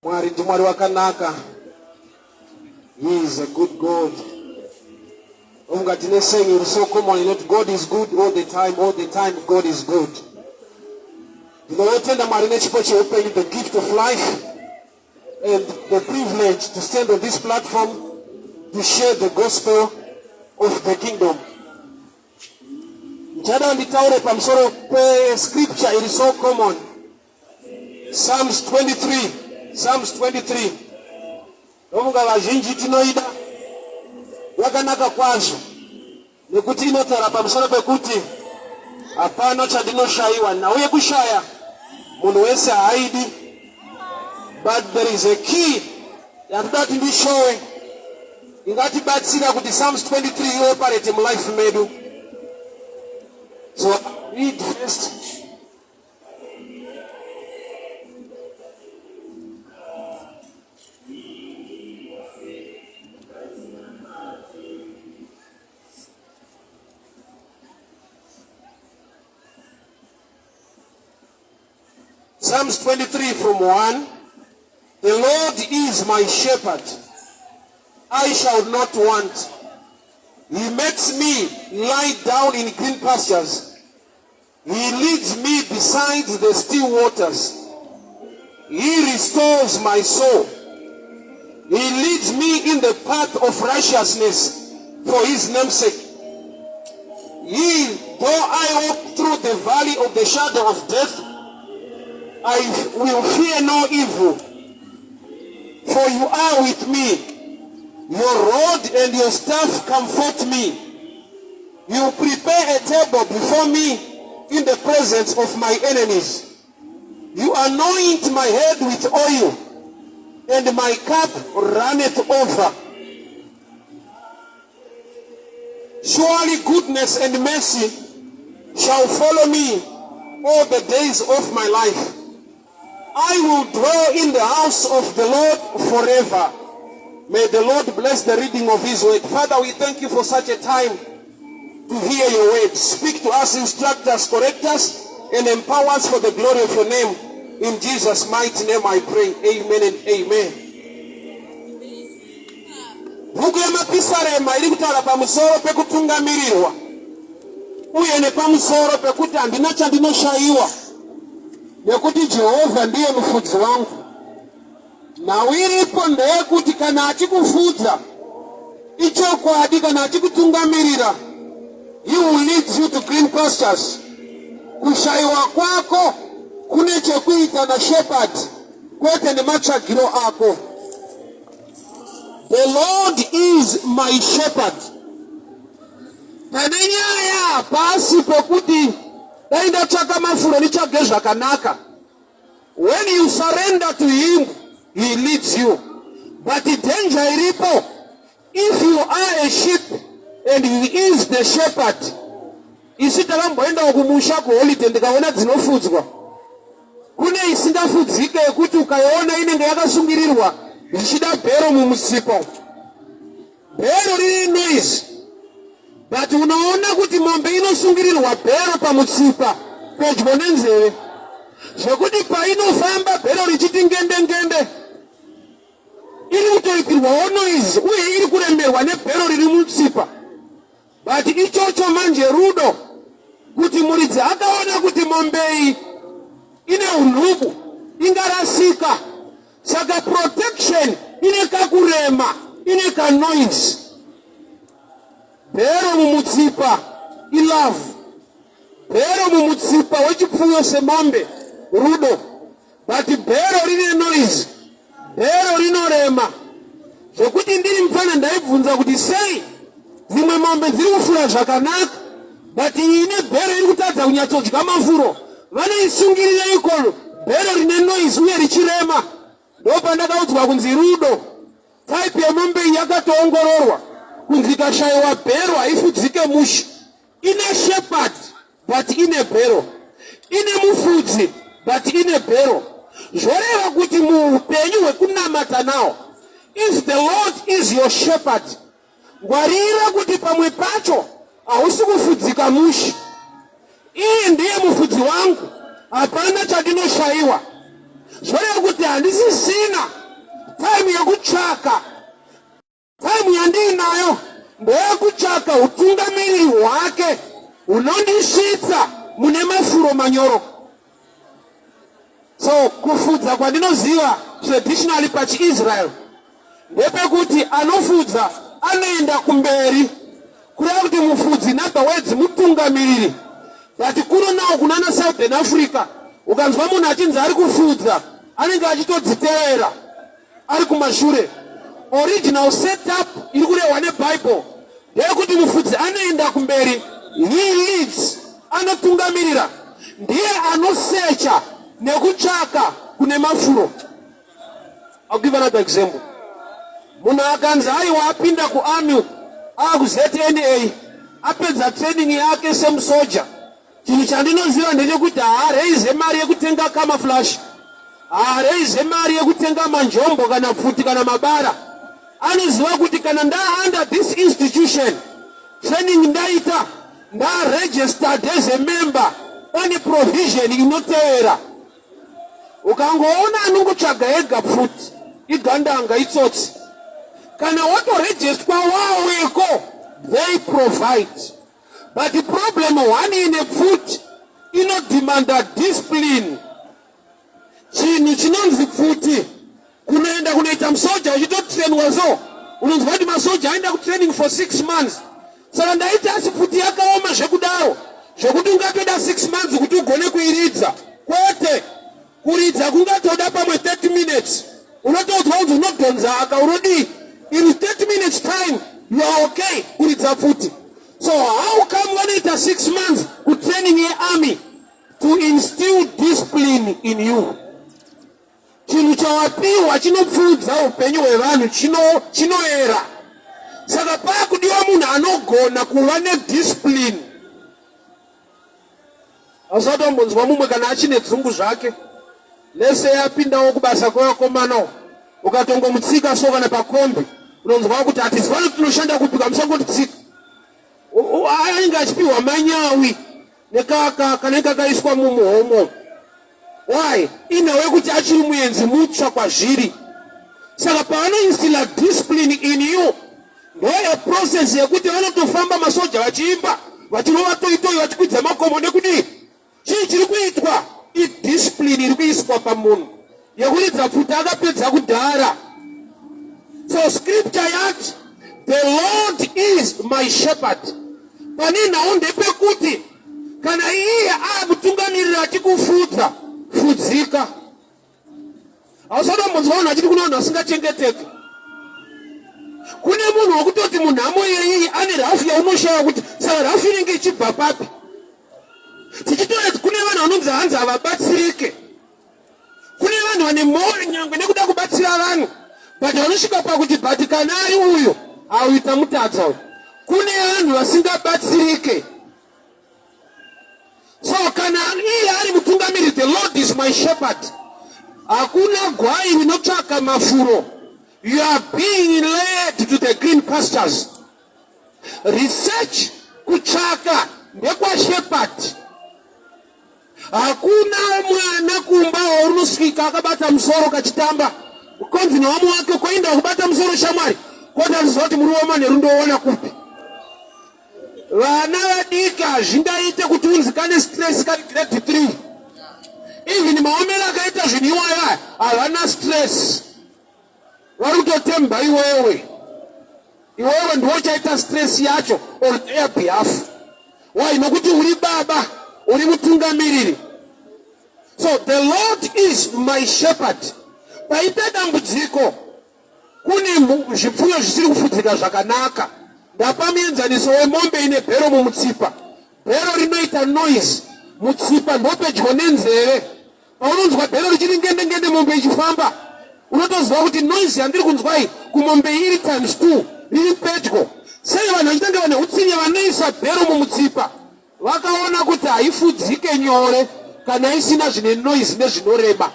Mwari ndiMwari wakanaka. He is a good God. Unga tine saying iri so common inoti God is good all the time, all the time God is good. Ndinotenda Mwari nechipo cheupenyu, the gift of life and the privilege to stand on this platform to share the gospel of the kingdom. Ndichada nditaure pamusoro pescripture iri so common Psalms 23, Psalms 23. Ndofunga vazhinji tinoida yakanaka kwazvo nekuti inotaura pamusoro pekuti hapana chandinoshayiwa. Nhau yekushaya munhu wese haaidi, but there is a key yatoda kuti ndishowe ingatibatsira kuti Psalms 23 ioperate mulife medu. So read first Psalms 23 from 1. The Lord is my shepherd, I shall not want. He makes me lie down in green pastures. He leads me beside the still waters. He restores my soul. He leads me in the path of righteousness for his name's sake. Yea, though I walk through the valley of the shadow of death, I will fear no evil, for you are with me. Your rod and your staff comfort me. You prepare a table before me in the presence of my enemies. You anoint my head with oil, and my cup runneth over. Surely goodness and mercy shall follow me all the days of my life. I will dwell in the house of the Lord forever. May the Lord bless the reading of his word. Father, we thank you for such a time to hear your word. Speak to us, instruct us, correct us, and empower us for the glory of your name. In Jesus' mighty name I pray. Amen and amen. Bhuku yemapisarema iri kutaura pamusoro pekutungamirirwa uye nepamusoro pekuti handina chandinoshayiwa nekuti Jehovha ndiye mufudzi wangu. Nhau iripo ndeyekuti kana achikufudza ichokwadi, kana achikutungamirira, he will lead you to green pastures. Kushayiwa kwako kune chekuita nashepherd, kwete nematsvagiro ako. The Lord is my shepherd. Pane nyaya pasi pokuti dai ndatsvaka mafuro nditsvage zvakanaka. When you surrender to him, he leads you. But the danger iripo, if you are a sheep and he is the shepherd, isu takamboendawo kumusha kuholiday ndikaona dzinofudzwa. Kune isingafudzike yekuti ukaiona inenge yakasungirirwa zvichida bhero mumutsipa. Bhero riri noise but unoona kuti mombe inosungirirwa bhero pamutsipa pedyo nenzeve zvekuti painofamba bhero richiti ngende ngende iri kutoitirwawo noise uye iri kuremerwa nebhero riri mutsipa but ichocho manje rudo kuti muridzi akaona kuti mombe iyi ine unhubu ingarasika saka protection ine kakurema ine kanoise bhero mumutsipa ilove bhero mumutsipa wechipfuyo semombe rudo but bhero rine noise bhero rinorema zvekuti ndiri mupfana ndaibvunza kuti sei dzimwe mombe dziri kufura zvakanaka but iyi ine bhero iri kutadza kunyatsodya mafuro vanoisungirira ikolo bhero rine noise uye richirema ndopandakaudzwa kunzi rudo type yemombe iyi yakatoongororwa kunzi ikashayiwa bhero haifudzike mushe ine shepherd but ine bhero ine mufudzi but ine bhero zvoreva kuti muupenyu hwekunamata nawo if the Lord is your shepherd ngwarira kuti pamwe pacho hausi kufudzika mushe. Iye ndiye mufudzi wangu, hapana chandinoshayiwa. Zvoreva kuti handisisina time yekutsvaka. Time yandiinayo ndeyekutsvaka utungamiriri hwake hunondisvitsa mune mafuro manyoro. So kufudza kwandinoziva traditionally pachiIsrael ndepekuti anofudza anoenda kumberi, kureva kuti mufudzi, in other words, mutungamiriri. But kuno nawo kunana Southern Africa, ukanzwa munhu achinzi ari kufudza, anenge achitodzitevera ari kumashure. Original setup iri kurehwa neBible ndeyekuti mufudzi anoenda kumberi, he leads, anotungamirira, ndiye anosecha nekutsvaka kune mafuro. I'll give another example. Munhu akanzi aiwa apinda kuarmy, akuZNA, apedza training yake semusoja, chinhu chandinoziva ndechekuti haaraize mari yekutenga camouflage, haaraize mari yekutenga manjombo kana pfuti kana mabara. Anoziva kuti kana nda under this institution, training ndaita, ndaregistered as a member, pane provision inotevera. Ukangoona anongotsvaga ega pfuti, igandanga, itsotsi. Kana watoregistwa waweko, they provide. But the problem one ine pfuti, inodemanda discipline. Chinhu chinonzi pfuti, kunoenda kunoita musoja uchitotrainwa, so unonzwa kuti masoja aenda kutraining for 6 months. Saka ndaiti, asi pfuti yakaoma zvekudaro zvekuti ungatoda 6 months kuti ugone kuiridza? Kwete, kuridza kungatoda pamwe 30 minutes. Unotoudzwa kunzi unodhonza aka, unodii, in 30 minutes time you are okay kuridza pfuti. So how come vanoita 6 months kutraining yearmy? To instill discipline in you. Chinhu chawapiwa chinopfuudza upenyu hwevanhu, chinoera. Saka paakudiwa munhu anogona kuva nediscipline. Asati wambonzwa mumwe kana achine dzungu zvake lese yapindawo kubasa kwevakomanawo, ukatongomutsika so kana pakombi, unonzwa kuti hatizivani kuti tinoshanda kupi, kamusangotitsika. Anenge achipiwa manyawi nekaka kanenge kakaiswa mumuhomo. Why? Inhau yekuti achiri muenzi mutsva kwazviri. Saka pavanoinstilla discipline in you, ndo process yekuti vanotofamba masoja vachiimba, vachirova toitoi, vachikwidza makomo. Nekudii? Chii chiri kuitwa? Idiscipline iri kuiswa pamunhu yekuridza pfuti akapedza kudhara. So scripture yati, "The Lord is my shepherd." Pane nhau ndepekuti kana iye akutungamirira achikufudza, fudzika. Hausati wambonzwa vanhu vachiti kune vanhu vasingachengeteki. Kune munhu wekutoti munhamo iyeiyi ane rafu yaunoshaya kuti saka rafu inenge ichibva papi. Tichitora kune vanhu vanonzi hanzi havabatsirike. Kune vanhu vane mwoyo nyangwe nekuda kubatsira vanhu, but vanosvika pakuti, but kana ari uyo auita mutadza uyu. Kune vanhu vasingabatsirike. So kana iye ari mutungamiri, "The Lord is my shepherd," hakuna gwai rinotsvaka mafuro. You are being led to the green pastures. Research, kutsvaka ndekwashepherd. Hakuna mwana kumba waunosvika akabata musoro kachitamba, konzi nevamwe wake, "Kwainda kubata musoro, shamwari?" Koti aziva kuti muri wamanheru, ndoona kupi. Vana vadiki hazvingaite kuti unzi kane stress kari grade 3. Even maomero akaita zvinhu iwayo, havana stress, vari kutotemba iwewe. Iwewe ndiwo uchaita stress yacho on their behalf. Why? Nokuti uri baba, uri mutungamiriri. So "The Lord is my shepherd." Paita dambudziko, kune zvipfuyo zvisiri kufudzika zvakanaka. Ndapa muenzaniso wemombe ine bhero mumutsipa. Bhero rinoita noise mutsipa, ndopedyo nenzeve. Paunonzwa bhero richiri ngendengende mombe ichifamba, unotoziva kuti noise yandiri kunzwa iyi kumombe iri times two, riri pedyo. Sei vanhu vachitanga vane utsinye vanoisa bhero mumutsipa? Vakaona kuti haifudzike nyore kana isina zvine noise nezvinorema.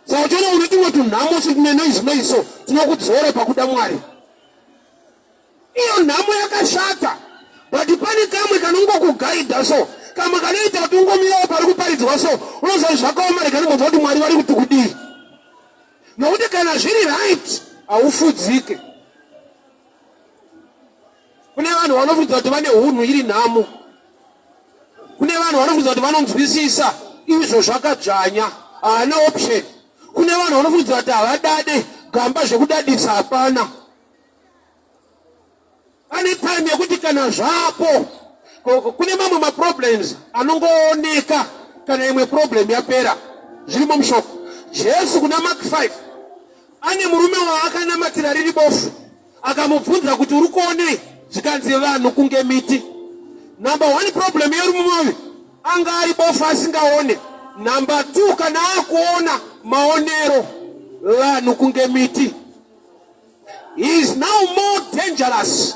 Saka uchiona une tumwe tunhamo tune noise noise, so tinokudzora pakuda Mwari. Iyo nhamo yakashata, but pane kamwe kanongokugaidha, so kamwe kanoita kuti ungomirawo pari kuparidzwa, so unoziva zvakaoma. Rega ndimbonzwa kuti Mwari vari kuti kudii. Nokuti kana zviri right haufudzike. Kune vanhu vanofunza kuti vane hunhu iri nhamo. Kune vanhu vanofunza kuti vanonzwisisa izvo zvakadzvanya, haana option. Kune vanhu vanofunza kuti havadade, gamba zvekudadisa hapana. Pane time yekuti kana zvapo kune mamwe maproblems anongooneka kana imwe problem yapera zvirimo mushoko. Jesu kuna Mark 5 ane murume waakanamatira riri bofu akamubvunza kuti uri kuonei zvikanzi vanhu kunge miti. Number one problem yerume uyu anga ari bofu asingaone. Number two kana akuona maonero vanhu kunge miti. He is now more dangerous.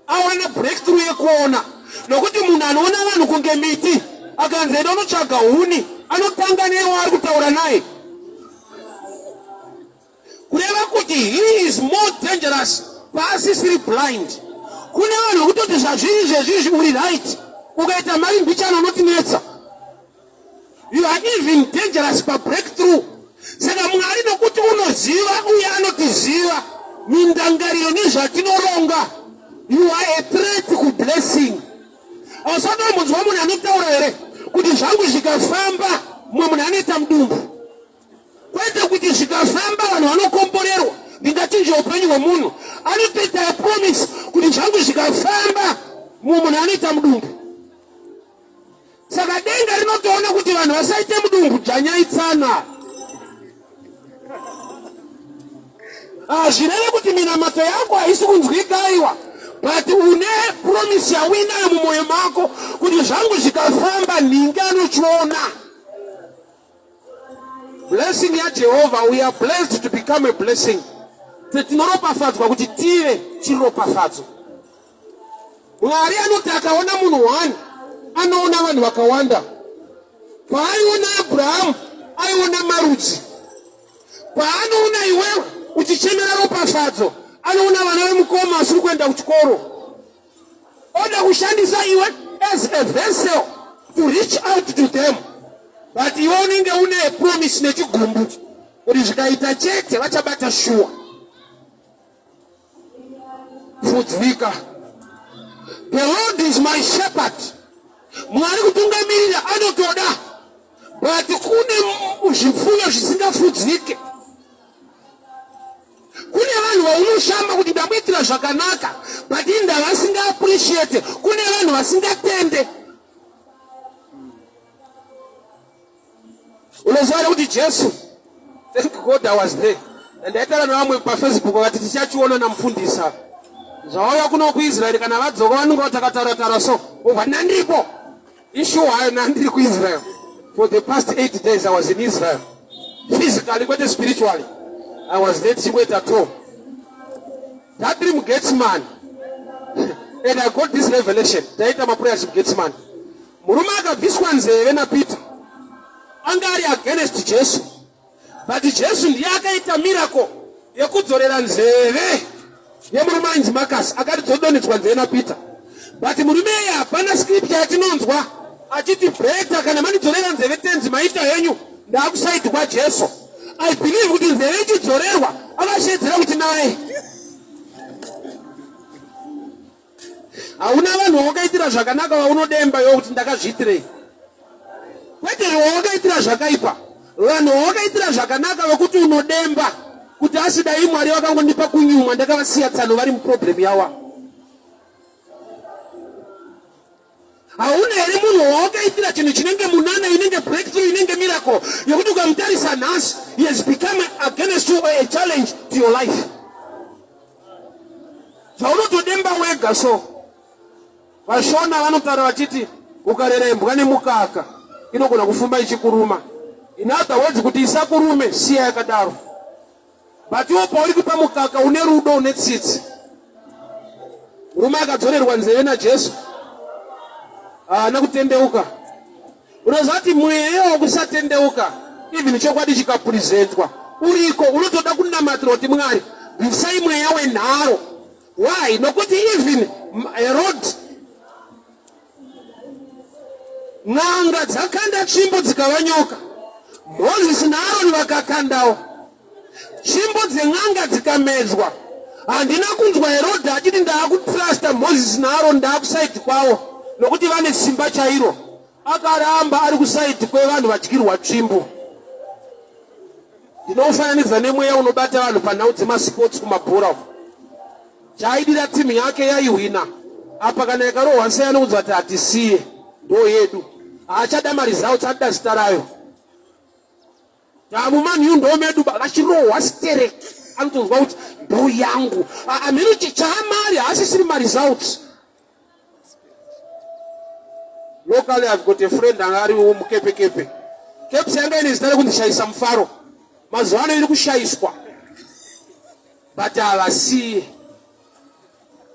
Awana breakthrough yekuona nokuti munhu anoona vanhu kunge miti akanzi enda unotsvaga huni anotanga newaari kutaura naye kureva kuti he is more dangerous paasisiri blind kune vanhu vekutoti zvazviri zvezvizvi uri right ukaita mari mbichana unotinetsa You are even dangerous pa breakthrough. Saka Mwari nokuti unoziva uye anotiziva mindangariro nezvatinoronga. You are a threat ku blessing. Hausati wambonzwa munhu anotaura here kuti zvangu zvikafamba mumwe munhu anoita mudumbu. Kwete kuti zvikafamba vanhu vanokomborerwa ndingachinja upenyu hwemunhu. Anotoita a promise kuti zvangu zvikafamba mumwe munhu anoita mudumbu. Saka denga rinotoona kuti vanhu vasaite mudumbu dzvanyaitsana. Hazvireve kuti minamato yako haisi kunzwika aiwa, but une promise yauinayo mumwoyo mako kuti zvangu zvikafamba nhingi anochiona. Blessing yaJehovha, we are blessed to become a blessing. Tinoropafadzwa kuti tive chiropafadzo. Mwari anoti akaona munhu one anoona vanhu vakawanda. Paaiona Abrahamu aiona marudzi. Paanoona iwewe uchichemera ropafadzo anoona vana vemukoma asiri kuenda kuchikoro. Oda kushandisa iwe as a vessel to reach out to them. But iwe unenge une promise nechigumbu kuti zvikaita chete vachabata shuwa. Fudzika. The Lord is my shepherd. Mwari kutungamirira anotoda but kune zvipfuyo zvisingafudzike. Kune vanhu vaunoshamba kuti ndamuitira zvakanaka but inda vasinga appreciate. Kune vanhu vasingatende. Unoziva here kuti Jesu, thank God I was there. Ndaitaura nevamwe paFacebook vakati tichachiona namufundisi ava. Zvauya kuno kuIsrael kana vadzoka vanenge vatakataura taura so. Obva nandiripo. Ishuwa hayo nandiri kuIsrael. For the past 8 days I was in Israel. Physically kwete spiritually. I was there tichingoita tour. Tatiri muGethsemane. And I got this revelation. Taita maprayers muGethsemane. Murume akabviswa nzeve naPeter anga ari against Jesu, but Jesu ndiye akaita miracle yekudzorera nzeve yemurume ainzi Marcus, akati dzodonhedzwa nzeve naPeter. But murume iye hapana scripture yatinonzwa achiti better kana mandidzorera nzeve tenzi maita henyu ndaakusaidi kwaJesu. I believe kuti nzeve ichidzorerwa akashedzera kuti naye Hauna vanhu vawakaitira zvakanaka vaunodemba iwe kuti ndakazviitirei. Kwete iwe wawakaitira zvakaipa. Vanhu vawakaitira zvakanaka vekuti unodemba kuti asi dai Mwari vakangondipa kunyumwa ndakavasiya tsano vari muproblem yawa. Hauna here munhu wawakaitira chinhu chinenge munana inenge breakthrough inenge miracle yekuti ukamutarisa nhasi he has become against you or a challenge to your life. Zvaunotodemba wega so. VaShona vanotaura vachiti ukarera imbwa nemukaka inogona kufuma ichikuruma. In other words kuti isakurume siya yakadaro. But iwo pauri kupa mukaka une rudo une tsitsi. Murume akadzorerwa nzeve naJesu haana kutendeuka. Unoziva kuti mweya wokusatendeuka even chokwadi chikapresentwa uriko unotoda kunamatirwa kuti Mwari bvisai mweya wenharo. Why? Nokuti even Herod n'anga dzakanda tsvimbo dzikava nyoka. Mozisi naAroni vakakandawo. Tsvimbo dzen'anga dzikamedzwa. Handina kunzwa Herodhi achiti ndaakutrusta Moses naAroni ndaakusaidhi kwavo nokuti vane simba chairo. Akaramba ari kusaidhi kwevanhu vadyirwa tsvimbo. Ndinoufananidza nemweya unobata vanhu panhau dzemasports kumabhora uku. Chaaidira timu yake yaihwina apa kana yakarohwa sei anokuudza kuti hatisiye ndo yedu. Haachada maresults anoda zita rayo. Tamuman U ndo medu vachirohwa stereki anotonzwa kuti ndo yangu. Hameno chaamari haasisiri maresults. Locally I've got a friend anga ari mukepekepe. Caps yanga ine zita rekunzi shaisa mufaro. Mazuva ano iri kushaiswa. But havasiye.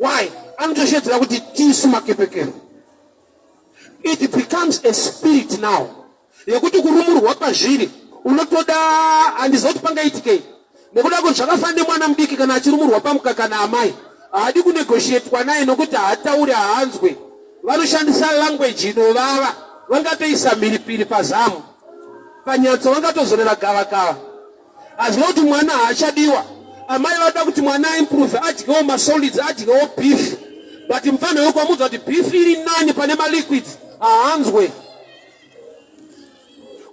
Why? Anotoshedzera kuti tisu makepekepe. It becomes a spirit now. Yekuti kurumurwa pazviri unotoda handiziva kuti pangaitikei nekuda kuti zvakafanana nemwana mudiki kana achirumurwa pamukaka naamai haadi kunegotiatwa naye nokuti haatauri haanzwe vanoshandisa language inovava vangatoisa mhiripiri pazamu panyatso vangatozorera gavakava Aziva kuti mwana haachadiwa. Amai vada kuti mwana aimprove adyewo masolids adyewo beef but mupfanha wekwamuudza kuti beef iri nani pane maliquids haanzwe.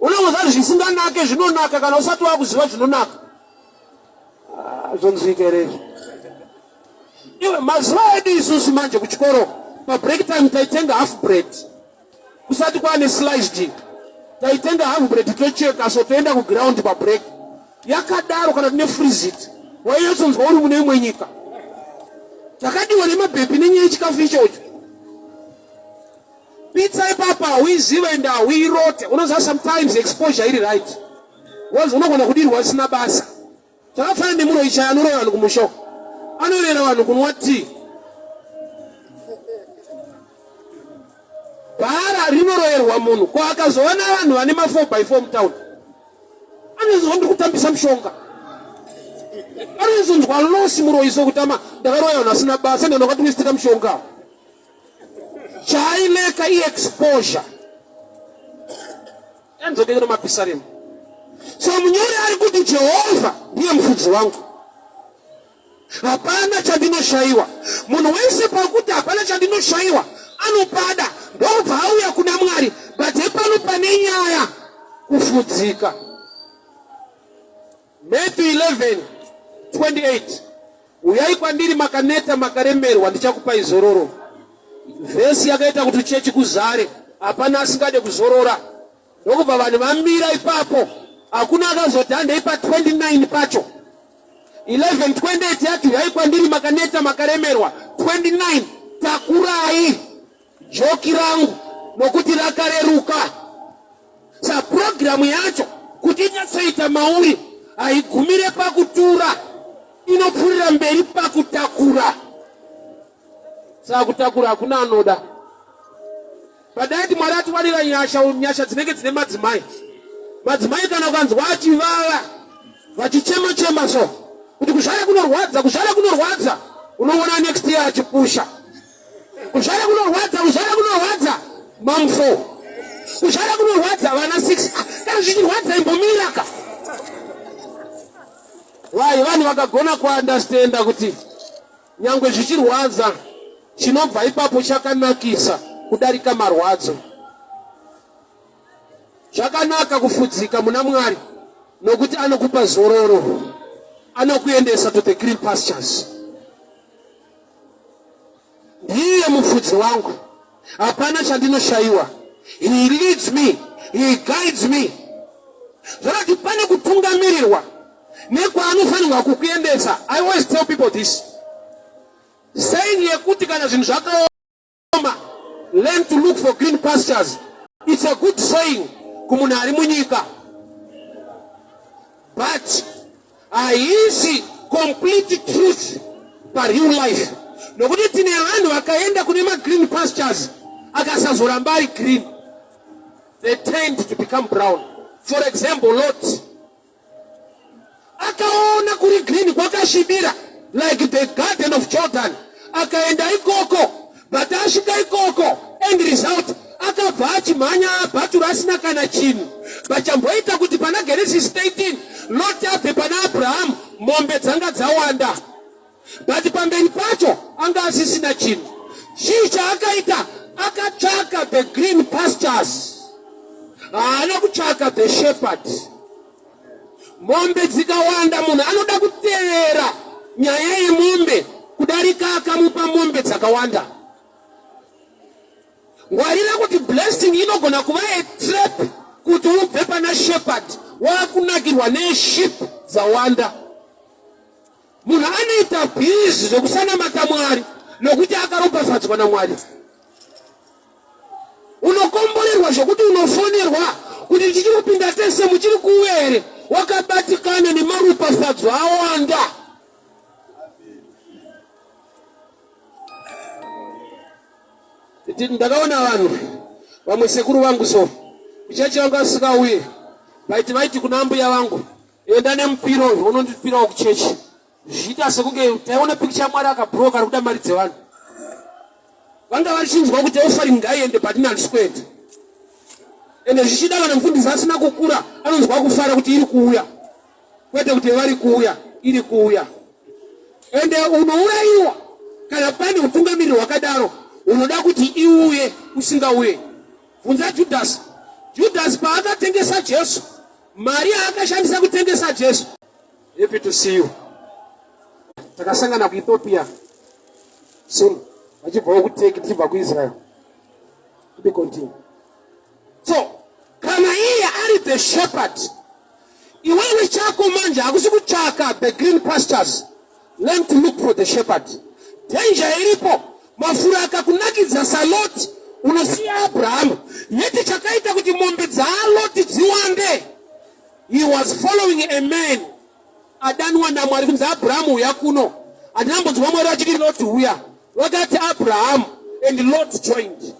Unongoziva kuti zvisinganake zvinonaka kana usati wakuziva zvinonaka. Ah, zvonzwika here izvi? Iwe mazuva edu isusu manje kuchikoro pabreak time taitenga half bread. Kusati kwaane sliced taitenga half bread tocheka so toenda kuground pabreak yakadaro kana tine freezit wainyatsonzwa uri mune imwe nyika takadiwa nemabhebhi nenyaya yechikafu ichocho pizza ipapa hauizive ende hauirote unoziva sometimes exposure iri right was unogona kudirwa isina basa Zvakafanana nemuroyi chaya anoroya vanhu kumusha uko. Anorera vanhu kunwa tea. Bhara rinoroyerwa munhu ko akazoona vanhu vane ma 4 by 4 mutown. Anozonzwa ndiri kutambisa mushonga. Anozonzwa loss muroyi sokutama ndakaroya vanhu vasina basa ndano vakatwistika mushonga. Chaileka i-exposure. Tanzokei nemapisarema. So munyori ari kuti Jehovha ndiye mufudzi wangu, hapana chandinoshaiwa. Munhu wese pakuti hapana chandinoshaiwa anopada ndobva auya kuna Mwari, but hepano pane nyaya kufudzika. Matthew 11 28 Uyai kwandiri makaneta makaremerwa ndichakupai zororo. Vhesi yakaita kuti chechi kuzare, hapana asingade kuzorora. Ndokubva vanhu vamira ipapo, hakuna akazoti handei pa 29 pacho. 11 28 yati uyai kwandiri makaneta makaremerwa. 29 takurai joki rangu nokuti rakareruka. Sa purogiramu yacho kuti inyatsoita mauri haigumire pakutura, inopfuurira mberi pakutakura. Saka kutakura hakuna anoda. Padaiti Mwari atiwanira nyasha, nyasha dzinenge dzine madzimai. Madzimai kana ukanzwa achivava vachichema chema so kuti kuzvara kunorwadza, kuzvara kunorwadza, unoona next year achipusha. Kuzvara kunorwadza, kuzvara kunorwadza. Mom 4. Kuzvara kunorwadza vana 6. Ah, kana zvichirwadza imbomira ka. Why vanhu vakagona kuunderstanda kuti nyangwe zvichirwadza chinobva ipapo chakanakisa kudarika marwadzo. Zvakanaka kufudzika muna Mwari nokuti anokupa zororo, anokuendesa to the green pastures. Ndiye mufudzi wangu, hapana chandinoshaiwa. He leads me, he guides me. Zvanoti pane kutungamirirwa nekwaanofanirwa kukuendesa. I always tell people this saying yekuti kana zvinhu zvakaoma learn to look for green pastures. It's a good saying kumunhu ari munyika but haisi complete truth pareal life nokuti tine vanhu vakaenda kune magreen pastures akasazoramba ari green they tend to become brown for example Lot Akaona kuri green kwakasvibira like the garden of Jordan akaenda ikoko but asvika ikoko end result akabva achimhanya abhatura asina kana chinhu but chamboita kuti pana Genesis 13 Lot abve pana Abraham Mombe dzanga dzawanda, but pamberi pacho anga asisina chinhu. Chii chaakaita? Akatsvaka the green pastures, haana kutsvaka the shepherd. Mombe dzikawanda, munhu anoda kutevera nyaya yemombe kudarika akamupa mombe dzakawanda. Ngwarira kuti blessing inogona kuva a trap kuti ubve pana shepherd wakunakirwa nesheep dzawanda. Munhu anoita bhizi zvekusanamata Mwari nokuti akaropafadzwa naMwari. Unokomborerwa zvokuti unofonerwa kuti tichiri kupinda tese muchiri kuuya here, wakabatikana nemaropafadzo awanda. Ndakaona vanhu vamwe, sekuru vangu so, kuchechi vangu vasikauye, vaiti kuna ambuya vangu, "Enda nemupiro uyu unondipirawo kuchechi." Zvichiita sekunge taiona pikicha yaMwari akabroka ari kuda mari dzevanhu. Vanga vachinzwa kuti offering ngaiende, but ini handisi kuenda. Ende zvichida kana mufundisi asina kukura anonzwa kufara kuti iri kuuya, kwete kuti vari kuuya, iri kuuya. Ende unourayiwa kana pane utungamiriri hwakadaro unoda kuti iuye usingauye. Bvunza Judhasi. Judhasi paakatengesa Jesu, mari yaakashandisa kutengesa Jesu. Happy to see you. Takasangana kuEthiopia soon, vachibvawo kuTurkey, tichibva kuIsrael. To be continue. So kana iye ari the shepherd, iwewe chako manje hakusi kutsvaka the green pastures. Learn to look for the shepherd. Danger iripo, mafuro akakunakidza saLoti, unosiya Abrahamu. Yeti chakaita kuti mombe dzaLoti dziwande, he was following a man adanwa naMwari kunzi, "Abrahamu, uya kuno." Handina mbonzwa Mwari vachiti, "Loti, uya." Vakati, "Abrahamu," and Lot joined.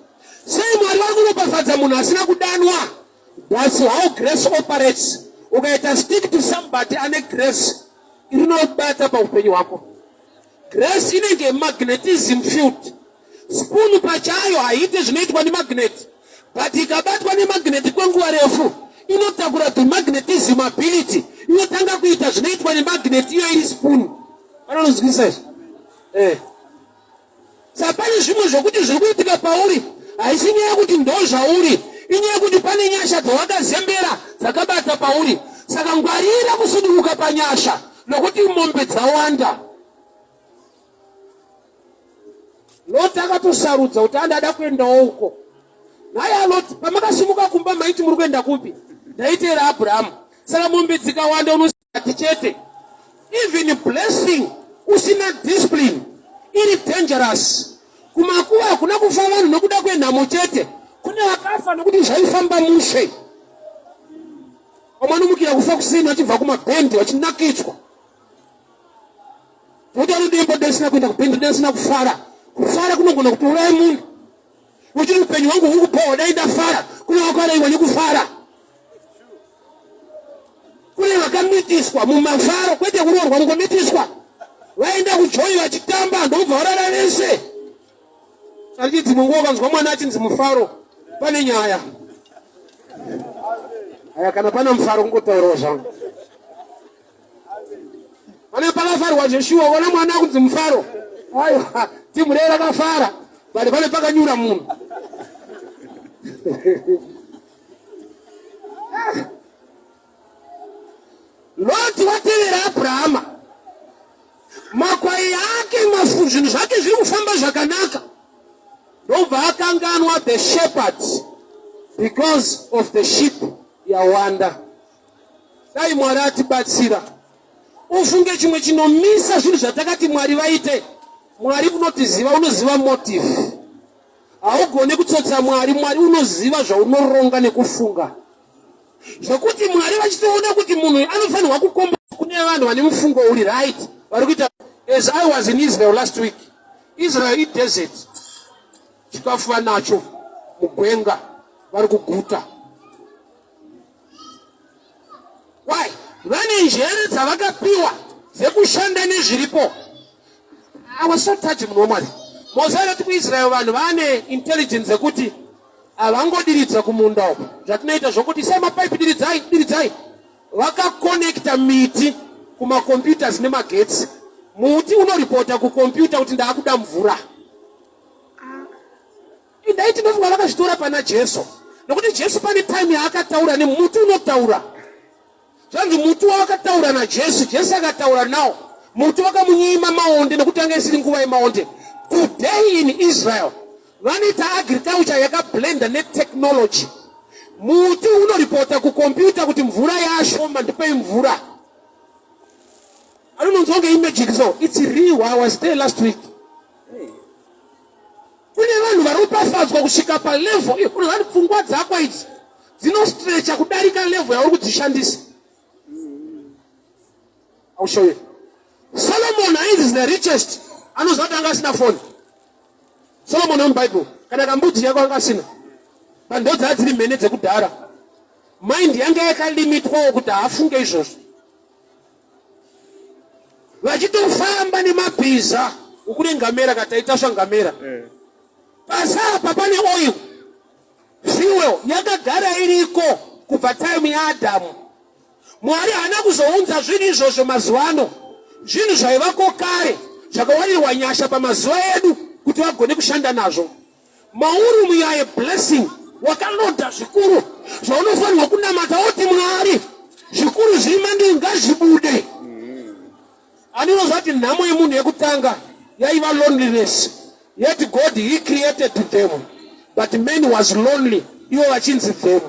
Sei Mwari vari kuropafadza munhu asina kudanwa? That's how grace operates. Ukaita stick to somebody ane grace, rinobata paupenyu hwako. Grace inenge magnetism field. Spoon pachayo haiite zvinoitwa nemagnet, but ikabatwa nemagnet kwenguva refu inotakura the magnetism ability, inotanga kuita zvinoitwa nemagnet iyo iri spoon. Vanonzwisa izvi? Eh. Saka pane zvimwe zvokuti zviri kuitika pauri haisi nyaya yekuti ndo zvauri, inyaya yekuti pane nyasha dzawakazembera dzakabata pauri. Saka ngwarira kusuduruka panyasha nokuti mombe dzawanda. Loti akatosarudza kuti andada kuendawo uko. Nhai aLoti, pamakasimuka kumba maiti muri kuenda kupi? Ndaiteera Abrahamu. Saka mombe dzikawanda unosati chete. Even blessing usina discipline iri dangerous. Kumakuva hakuna kufa vanhu nokuda kwenhamo chete, kune vakafa nokuti zvaifamba mushe. Vamwe vanomukira kufa kusina vachibva kumabhendi vachinakidzwa nokuti vanodembo desina kuenda kubhendi, desina kufara. Kufara kunogona kutouraya munhu. Uchiti upenyu hwangu huri kupohwa, dai ndafara. Kune vakaraiwa nekufara, kune vakamitiswa mumafaro, kwete kuroorwa, kungomitiswa. Vaenda kujoyi vachitamba, ndokubva varara vese. Ariti dzimwe nguva ukanzwa mwana achinzi Mufaro, pane nyaya. Aya, kana pana Mufaro, kungotaurawo zvangu, pane pakafarwa zveshuwa. Ona mwana akunzi Mufaro, aiwa, timu rei rakafara, but pane pakanyura munhu. Loti watevera Abrahama, makwai ake mafu, zvinhu zvake zviri kufamba zvakanaka, ndobva akanganwa the shepherd because of the sheep yawanda. Dai Mwari atibatsira. Ufunge chimwe chinomisa zvinhu zvatakati Mwari vaite. Mwari unotiziva, unoziva motive. Haugoni kutsotsa Mwari. Mwari unoziva zvaunoronga nekufunga, zvokuti Mwari vachitoona kuti munhu anofanirwa kukomba. Kune vanhu vane mufungo uri right vari kuita. As I was in Israel last week, Israel idesert, chikafu vanacho mugwenga, vari kuguta. Why? Vane njere dzavakapiwa dzekushanda nezviripo. I was so touched, munhu waMwari. Mose anoti kuIsrael vanhu vane intelligence yekuti havangodiridza kumunda uko zvatinoita zvokuti sei mapaipi, diridzai, diridzai. Vakakonekta miti. kumacomputers nemagetsi. Muti unoripota kucomputer kuti ndaakuda mvura. Indai tinofunga vakazvitora pana Jesu, nokuti Jesu pane time yaakataura nemuti unotaura. Zvanzi muti wawakataura naJesu, Jesu akataura nawo. Muti wakamunyima maonde nekuti anga isiri nguva yemaonde. Today in Israel vanoita agriculture yakablenda netechnology. Muti unoripota kukombiyuta kuti mvura yashoma, ndipei mvura. Anononzwa kunge imagic so it's real. I was there last week. Kune vanhu varopafadzwa kusvika palevel iyo unoziva kuti pfungwa dzako idzi dzinostrecha kudarika level yauri kudzishandisa. I'll show you. Solomon ainzi the richest anoziva kuti anga asina foni. Solomon wemuBible kana kambudzi yako anga asina. But ndo dzaa dziri mhene dzekudhara. Mind yanga yakalimitwawo kuti haafunge izvozvo. Vachitofamba nemabhiza ukune ngamera kataitasva ngamera. Eh. Pasi apa pane oil. Fuel yakagara iriko kubva time yaAdhamu. Mwari haana kuzounza zvinhu izvozvo mazuva ano. Zvinhu zvaivako kare zvakawanirwa nyasha pamazuva edu kuti vagone kushanda nazvo. Mauri umu you are a blessing, wakaloda zvikuru zvaunofanirwa kunamata woti Mwari zvikuru zviri mandiri ngazvibude. Aninoziva kuti nhamo yemunhu yekutanga yaiva loneliness. Yet God he created them but man was lonely ivo vachinzi them.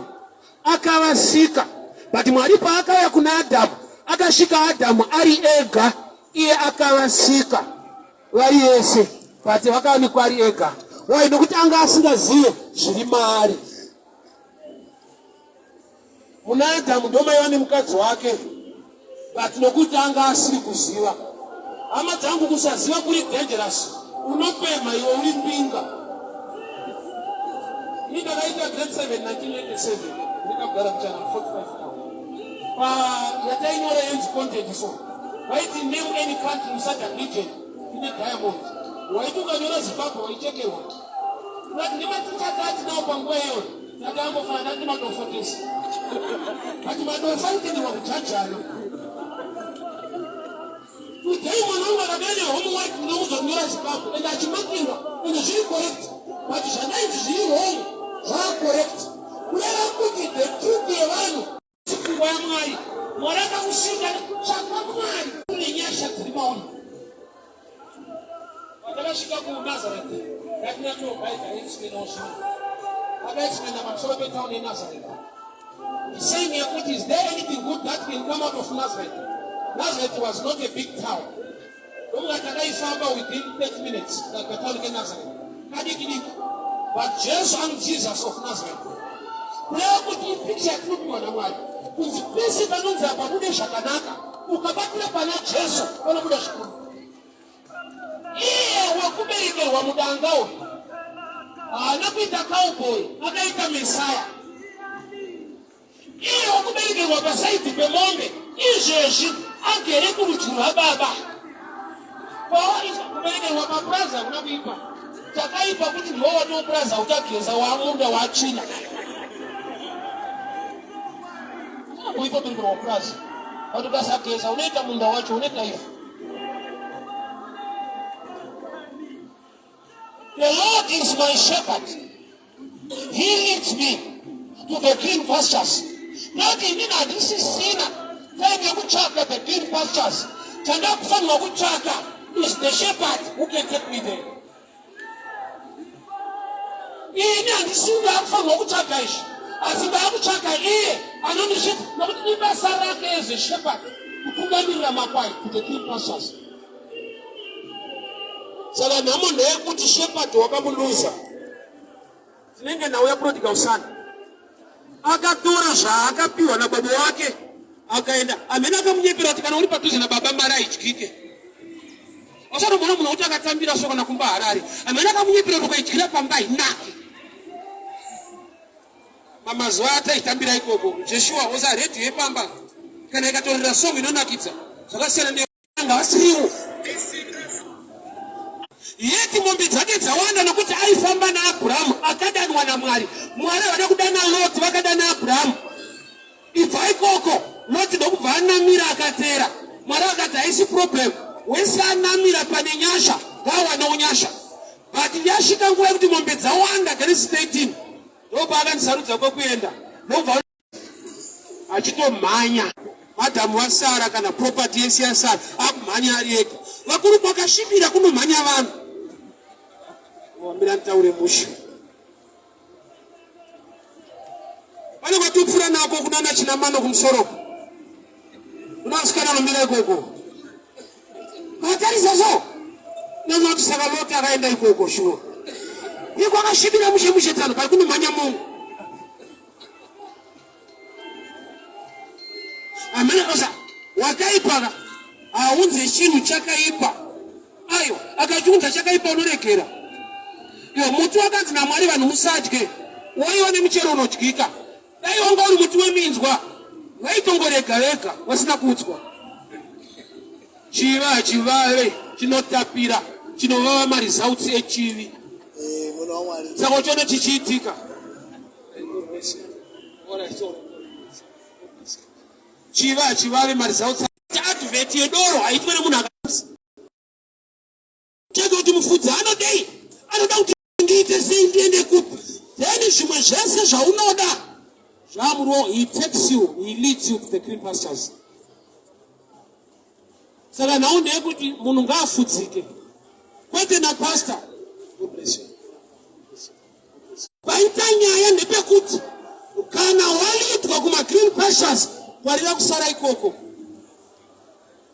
Akavasika but Mwari paakauya kuna Adamu akasvika Adamu ari ega iye akavasika vari vese but vakawanikwa ari ega. Why? Nokuti anga asingazive zviri maari. Muna Adamu ndomaiva nemukadzi wake but nokuti anga asiri kuziva. Hama dzangu, kusaziva kuri dangerous. Unopemha iwe uri mbinga. Ini ndakaita grade 7 1987 ndikagara kuchana 45 now. Pa yatainyora yenzi content so vaiti name any country in SADC region ine diamond. Waiti ukanyora Zimbabwe waichekerwa. But nematicha atinawo panguva iyoyo takangofanana nemadofo tese. But madofo aitenderwa kujajana. Today mwana wangu akadai nehomework ndinomuudza kunyora Zimbabwe and achimakirwa and zviri correct but zvandainzi zviri wrong zvaa correct. Kureva kuti the truth yevanhu pfungwa yaMwari. Mwari akakusika nekutsvaka Mwari une nyasha dziri mauri. Patakasvika kuNazareth, ndatinatobhaibha aexplainawo zvinhu. Akaexplaina pamusoro petown yeNazareth. Saying yekuti is there anything good that can come out of Nazareth? Nazareth was not a big town. Ndokunga takaifamba within 30 minutes katauni keNazareth. Kadiki diki. But Jesu I'm Jesus of Nazareth. Kureva kuti ipicture yatinopiwa naMwari. Kunzi pese panonzi apa bude zvakanaka, ukabatira pana Jesu panobuda zvikuru. Iye wekuberekerwa mudanga uyu haana kuita cowboy, akaita Messiah. Iye wekuberekerwa pasaidhi pemombe izvezvi agere kurudyi rwababa. Kuberekerwa papurazi hakuna kuipa. Chakaipa kuti ndiwo watopurazi uchageza wamunda watsvina. Kuipa kuberekerwa purazi. But ukasageza unoita munda wacho unoita ivhu. The Lord is my shepherd. He leads me to the green pastures. Not inini handisisina time yekutsvaka the green pastures. Chandakufanirwa kutsvaka is the shepherd who can take me there. Ini handisi ndakufanirwa kutsvaga izvi, asi ndakutsvaga iye anondisvitsa, nokuti ibasa rake as a shepherd kutungamirira makwai to the green pastures. Saka nhamo ndeyekuti shepherd wakamuluza. Tinenge nhau yaprodigal son. Akatora zvaakapiwa nababa wake akaenda. Amene akamunyepera kuti kana uri padhuze nababa mari haidyike. Wasatomboona munhu wekuti akatambira so kana kumba Harare. Amene akamunyepera kuti ukaidyira pamba hainaki. Pamazuva ataitambira ikoko, Joshua oza radio yepamba kana ikatorera song inonakidza zvakasiyana ne Ngavasiriwo. Yeti mombe dzake dzawanda nokuti aifamba naAbhurahamu akadanwa naMwari. Mwari havana kudana Loti, vakadana Abhurahamu. Ibva ikoko, Loti ndokubva anamira akateera. Mwari akati haisi problem, wese anamira pane nyasha ngaawanewo nyasha. But yasvika nguva yekuti mombe dzawanda, Genesis 13 ndopaakandisarudza kwekuenda ndobva achitomhanya madhamu vasara kana property yese yasara akumhanya ari ega. Vakuru kwakasvibira kunomhanya vanhu. Wambira nditaure mushe. Pane kwatopfuura nako kunana Chinamano kumusoro. Kuna vasikana vanomira ikoko. Vatarisa so. Nozoti saka Loti akaenda ikoko shuwa. Iko akasvibira mushe mushe tsano pari kunomhanya munhu. Amene osa wakaipa ka haunze chinhu chakaipa. Aiwa akachiunza chakaipa unoregera. Iwo muti wakanzi naMwari vanhu musadye waiva nemuchero unodyika. Dai wanga uri muti weminzwa vaitongorega vega vasina kuudzwa. Chiva hachivave chinotapira chinovava maresults echivi. Eh, munhu waMwari. Saka uchiona chichiitika. Chiva hachivave maresults. Advert yedoro haitwe nemunhu akasi. Chake kuti mufudzi anodei? Anoda kuti ndiite sei ndiende kupi? Then zvimwe zvese zvaunoda zvamuro he takes you, he leads you to the green pastures. Saka nhau ndeyekuti munhu ngaafudzike kwete napastor. God bless you. Paita nyaya ndepekuti kana walidwa kumagreen pastures kwarira kusara ikoko.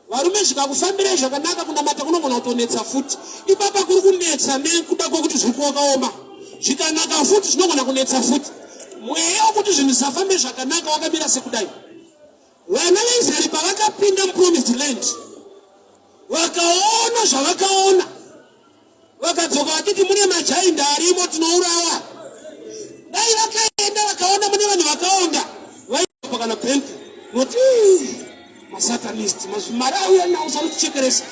Varume zvikakufambirai zvakanaka kunamata kunogona kutonetsa futi. Ipapa kuri kunetsa nekuda kwekuti zviri kwakaoma. Zvikanaka futi zvinogona kunetsa futi. Mweya wekuti zvinhu zvisafambe zvakanaka wakamira sekudai. Vana veIsraeri pavakapinda mupromised land vakaona zvavakaona vakadzoka vachiti mune majainda arimo tinourawa. Dai vakaenda vakaona mune vanhu vakaonda vaipa kana bhenki noti masatanist mazvimari auya nawo sanotichekeresa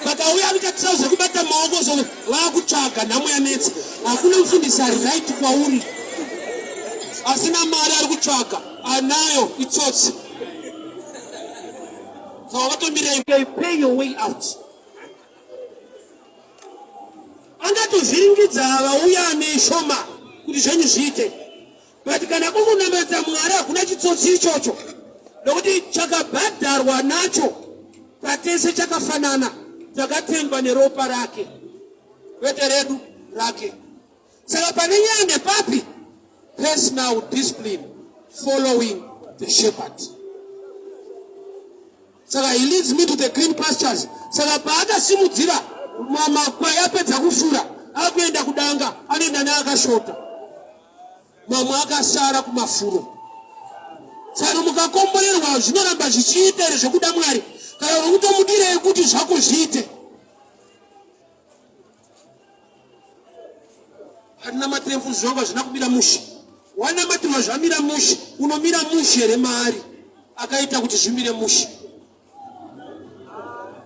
vakauya kuita trouser kubata maoko so vakutsvaga nhamo yanetsa. Hakuna mufundisi ari right kwauri asina mari ari kutsvaga anayo itsotsi. Saka vatomirei pay your way out. Angatovhiringidza vauya ane shoma kuti zvenyu zviite, but kana kukunamata Mwari hakuna chitsotsi ichocho, nokuti chakabhadharwa nacho patese chakafanana, takatengwa neropa rake kwete redu, rake. Saka pane nyaya ndepapi? Personal discipline, following the shepherd. Saka he leads me to the green pastures. Saka paakasimudzira makwai apedza kufura akuenda kudanga, anoenda neakashota, mamwe akasara kumafuro. Saka mukakomborerwa zvinoramba zvichiita here zvekuda Mwari, kana uri kutomudirei kuti zvako zviite? Handinamatire mfudzi zvangu hazvina kumira mushe. Wanamatirwa zvamira mushe, unomira mushe here maari akaita kuti zvimire mushe?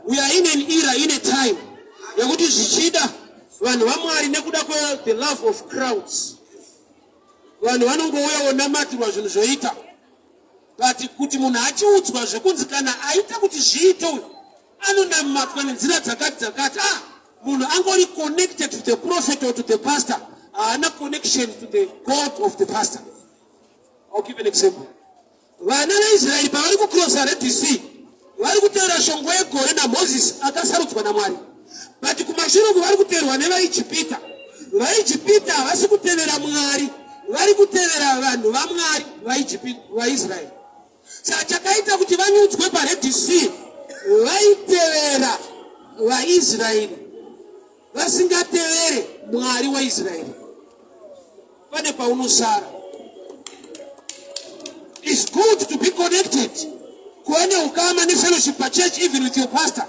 We are in an era, in a time yekuti zvichida vanhu vaMwari nekuda kwe the love of crowds, vanhu vanongouya vonamatirwa zvinhu zvoita, but kuti munhu achiudzwa zvekunzi kana aita kuti zviite uyu anonamatwa nenzira dzakati dzakati, munhu angori connected to the prophet or to the pastor, haana connection to the God of the pastor. I'll give an example. Vana veIsraeri pavari kucrossa Red Sea, vari kuteera shongwe yegore naMoses akasarudzwa naMwari, but kumashure uku vari kuteerwa nevaIjipita. VaIjipita havasi kutevera Mwari, vari kutevera vanhu vaMwari vaIsraeri. Saka chakaita kuti vanyudzwe paRed Sea, vaitevera vaIsraeri vasingatevere Mwari waIsraeri. Pane paunosara. It's good to be connected, kuva neukama nefellowship pachurch, even with your pastor,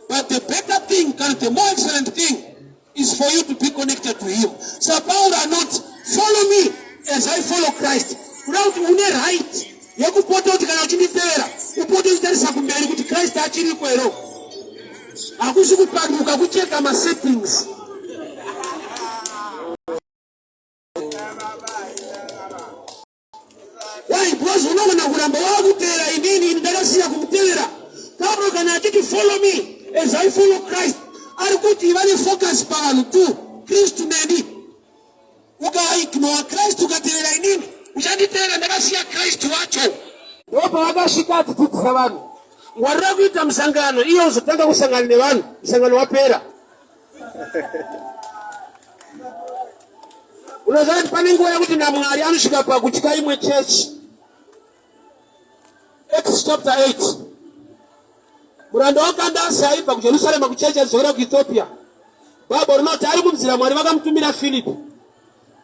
but the better thing, kana the more excellent thing is for you to be connected to him. So Paul anoti, follow me as I follow Christ. Kuda kuti une right yekupota kuti kana uchinditevera upote uchitarisa kumberi kuti Christ achiriko here. Hakusi kupanduka, kucheka masettings. Why? Because unogona kuramba wakuteera inini, ini ndakasiya kumutevera. Pauro kana Follow me as I follow Christ. Ari kuti iva nefocus pavanhu tu, Kristu neni. Ukaignora Kristu ukatevera inini, uchanditevera ndakasiya Kristu wacho. Ndopavakasvika achidzidzisa vanhu. Ngwarira kuita musangano iye uzotanga kusangana nevanhu musangano wapera. Unoziva kuti pane nguva yekuti naMwari anosvika pakutya imwe chechi. Acts chapter 8. Muranda waKandasi aibva kuJerusarema kuchechi achidzokera kuEthiopia. Bhaibheri rinoti ari munzira Mwari vakamutumira Filipi.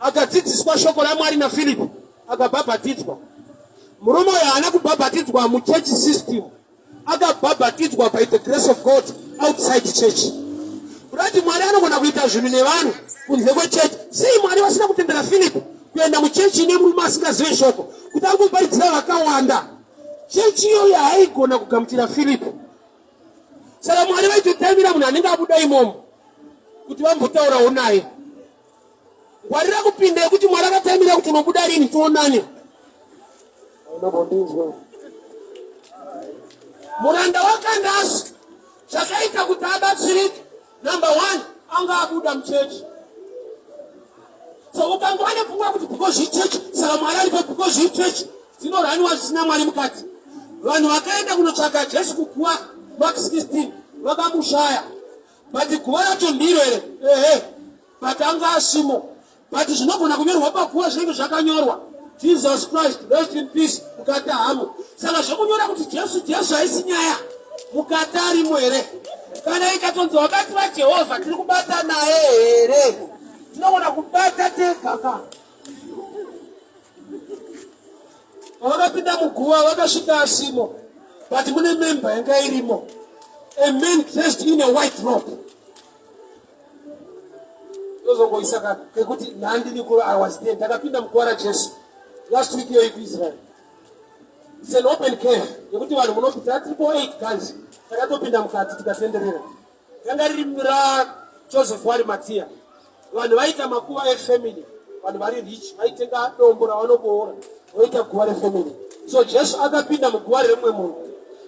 Akadzidziswa shoko raMwari naFilipi akabhabhatidzwa. Murume uyu haana kubhabhatidzwa muchechi system. Akabhabhatidzwa by the grace of God outside church. Kurati Mwari anogona kuita zvinhu nevanhu kunze kwechechi. Sei Mwari vasina kutendera Filipi kuenda muchechi ine murume asingazive shoko kuti angoparidzira vakawanda? Chechi iyoyo haigona kugamuchira Filipi. Saka Mwari vaitotaimira munhu anenge abuda imomo kuti vambotaurawo naye. Ngwarira kupinda yekuti Mwari akataimira kuti unobuda rini tionane. Muranda waKandasi chakaita kuti abatsirike, number one, anga abuda muchechi. So ukangova nepfungwa kuti because ichechi saka Mwari aripo, because ichechi dzinoraniwa zvisina Mwari mukati. Vanhu vakaenda kunotsvaka Jesu kuguva Mark 16 vakamushaya, but guva racho ndiro here? Ehe, but anga asimo. But zvinogona kunyorwa paguva zvinenge zvakanyorwa Jesus Christ rest in peace mukati hamo. Saka zvekunyora kuti Jesu Jesu haisi nyaya, mukati arimo here? Kana ikatonzi wakati vaJehovha tiri kubata naye here? Tinogona kubata tega ka. Pavakapinda muguva vakasvika asimo, but mune member yanga irimo, a man dressed in a white robe. Tozongoisa ka kekuti nhandini kuva I was there, ndakapinda muguva raJesu last week iyo kuIsrael. It's an open cave yekuti vanhu munopinda tiripo 8 guys, takatopinda mukati tikatenderera. Ranga riri raJoseph waArimathea. Vanhu vaita makuva efamily, vanhu vari rich vaitenga dombo ravanoboora voita guva refamily. So Jesu akapinda muguva remumwe munhu.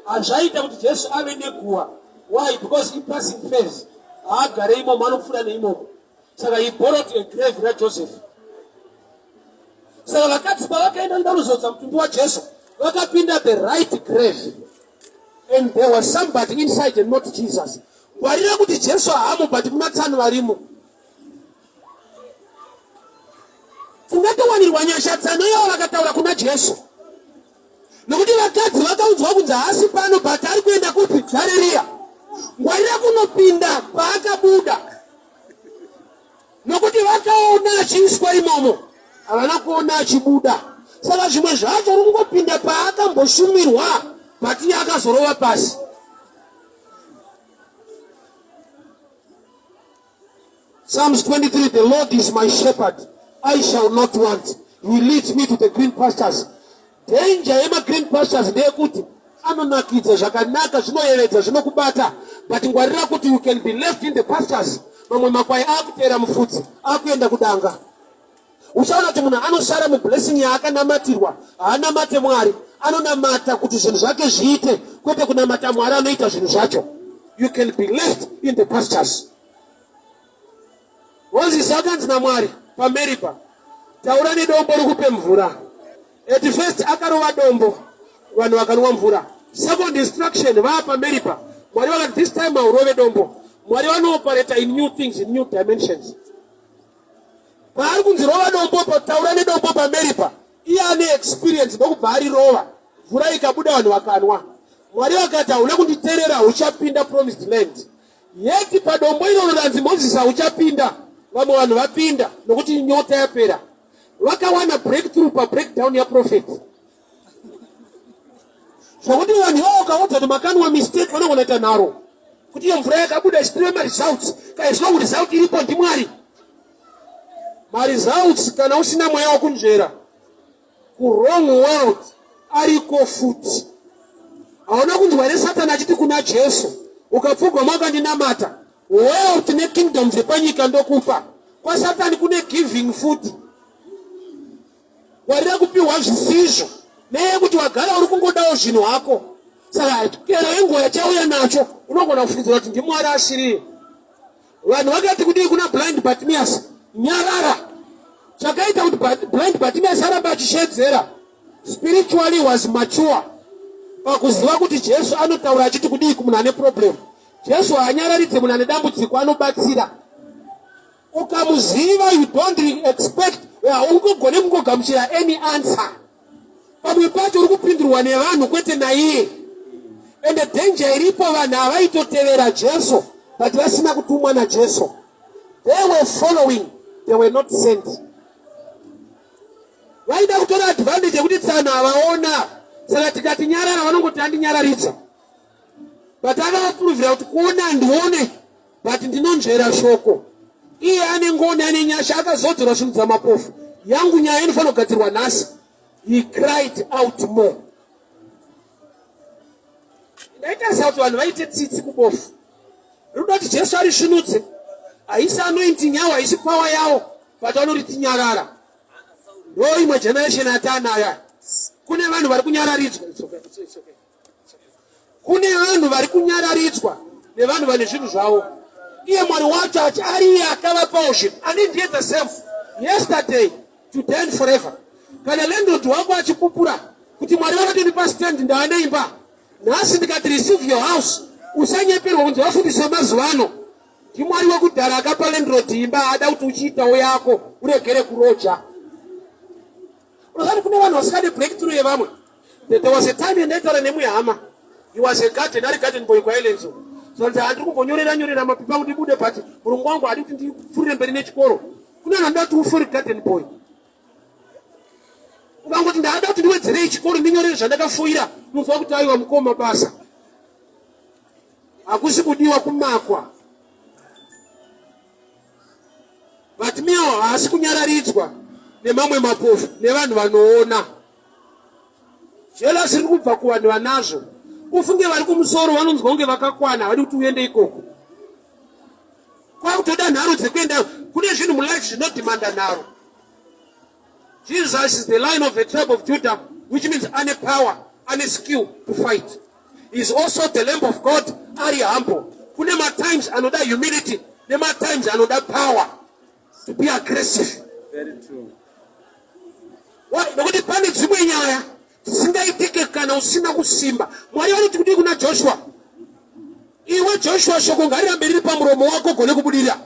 Hazvaita kuti Jesu ave neguva. Why? Because he passing phase. Haagare imomo, anopfuura neimomo. Saka he borrowed a grave raJoseph. Saka vakadzi pavakaenda kuda kuzodza mutumbi waJesu, vakapinda the right grave. And there was somebody inside and not Jesus. Ngwarira kuti Jesu haamo but muna tsano varimo. Tingatowanirwa nyasha tsano iyavo vakataura kuna Jesu. Nokuti vakadzi vakaudzwa kunzi haasi pano but ari kuenda kupi? Garirea. Ngwarira kunopinda paakabuda. Nokuti vakaona achiiswa imomo, havana kuona achibuda. Saka zvimwe zvacho uri kungopinda paakamboshumirwa but iye akazorova pasi. Psalms 23, the Lord is my shepherd, I shall not want. He leads me to the green pastures. Danger yema green pastures ndeyekuti anonakidza zvakanaka, zvinoyevedza, zvinokubata, but ngwarira kuti you can be left in the pastures. Mamwe makwai akuteera mufudzi, akuenda kudanga. Uchaona kuti munhu anosara mublessing yaakanamatirwa, haanamate Mwari, anonamata kuti zvinhu zvake zviite, kwete kunamata Mwari anoita zvinhu zvacho. You can be left in the pastures. Mozisi akanzi naMwari paMeriba, taura nedombo rikupe mvura. At first akarova dombo, vanhu vakanwa mvura. Second instruction, vaa paMeriba, Mwari vakati this time haurove dombo. Mwari vanooperata in new things, in new dimensions. Paari kunzi rova dombo, taura nedombo paMeriba, iye ane experience ndokubva arirova, mvura ikabuda, vanhu vakanwa. Mwari vakati hauna kunditerera, uchapinda promised land. Yet padombo iroro ranzi Mozisi hauchapinda, vamwe vanhu vapinda nokuti nyota yapera. Vakawana breakthrough pabreakdown yaprophet. Zvokuti vanhu ivavo ukaudza kuti makanwa mistake vanogona kuita nharo kuti iyo mvura yakabuda ichipiwe maresults. As long result iripo ndiMwari. Maresults kana usina mweya wokunzvera kuwrong world ariko futi. Hauna kunzwa here Satani achiti kuna Jesu, ukapfugama ukandinamata, wealth nekingdom dzepanyika ndokupa. KwaSatani kune giving futi. Warira kupiwa zvisizvo neyekuti wagara uri kungodawo zvinhu hako. Saka kero yenguva yachauya nacho unogona kufungidzira kuti ndiMwari asiriye. Vanhu vakati kudii kuna blind Bartimaeus? Nyarara. Chakaita kuti blind Bartimaeus arambe achishedzera spiritually was mature pakuziva kuti Jesu anotaura achiti kudii kumunhu ane problem. Jesu haanyararidze munhu ane dambudziko, anobatsira. Ukamuziva you don't expect, haungogone kungogamuchira any answer. Pamwe pacho uri kupindurwa nevanhu kwete naiye. Ende danger iripo, vanhu havaitotevera Jesu but vasina kutumwa naJesu. They were following, they were not sent. Vaida kutora advantage yekuti tsano havaona, saka tikati nyarara vanongoti andinyararidza, but akavapuruvhira kuti kuona handione but ndinonzvera shoko. Iye ane ngoni, ane nyasha, akazodzorwa svinudza mapofu. Yangu nyaya inofanira kugadzirwa nhasi. He cried out more. Ndaitarisa kuti vanhu vaite tsitsi kubofu. Rinoda kuti Jesu arisvinudze. Haisi anointing yawo, haisi power yawo, but vanoriti nyarara. Ndo imwe generation yataanayo. Kune vanhu vari kunyararidzwa. It's okay, it's okay. Kune vanhu vari kunyararidzwa nevanhu vane zvinhu zvavo. Iye Mwari wacho achi ari iye akavapawo zvinhu. Ani ndiye the same yesterday, today and forever. Kana landlord wako achipupura kuti Mwari vakatondipa stand ndava neimba, nhasi ndikati receive your house, usanyeperwa kunzi vafundisi vemazuva ano. NdiMwari wekudhara akapa landlord imba, ada kuti uchiitawo yako uregere kuroja. Unozati kune vanhu vasingade breakthrough yevamwe. There was a time yandaitaura nemwe hama. He was a garden, ari garden boy kwaElenzo. So ndati handiri kumbonyorera nyorera mapepa kuti ndibude, but murungu wangu haadi kuti ndipfuurire mberi nechikoro. Kune vanhu vanoda kuti ufe uri garden boy. Ukangoti ndada kuti ndiwedzerei chikoro ndinyorere zvandakafoira, unonzwa kuti aiwa mukoma basa. Hakusi kudiwa kumakwa. Bartimeo haasi kunyararidzwa nemamwe mapofu nevanhu vanoona. Jealous riri kubva kuvanhu vanazvo. Ufunge vari kumusoro vanonzwa kunge vakakwana, havadi kuti uende ikoko. Kwakutoda nharo dzekuenda kune zvinhu mulife zvinodhimanda nharo. Jesus is the Lion of the tribe of Judah, which means ane power, ane skill to fight. He is also the Lamb of God, ari humble. Kune matimes anoda humility, nematimes anoda power to be aggressive. Very true. Why? Nokuti pane dzimwe nyaya dzisingaitike kana usina kusimba. Mwari vanoti kudii kuna Joshua? Iwe Joshua, shoko ngarirambe riri pamuromo wako gone kubudirira.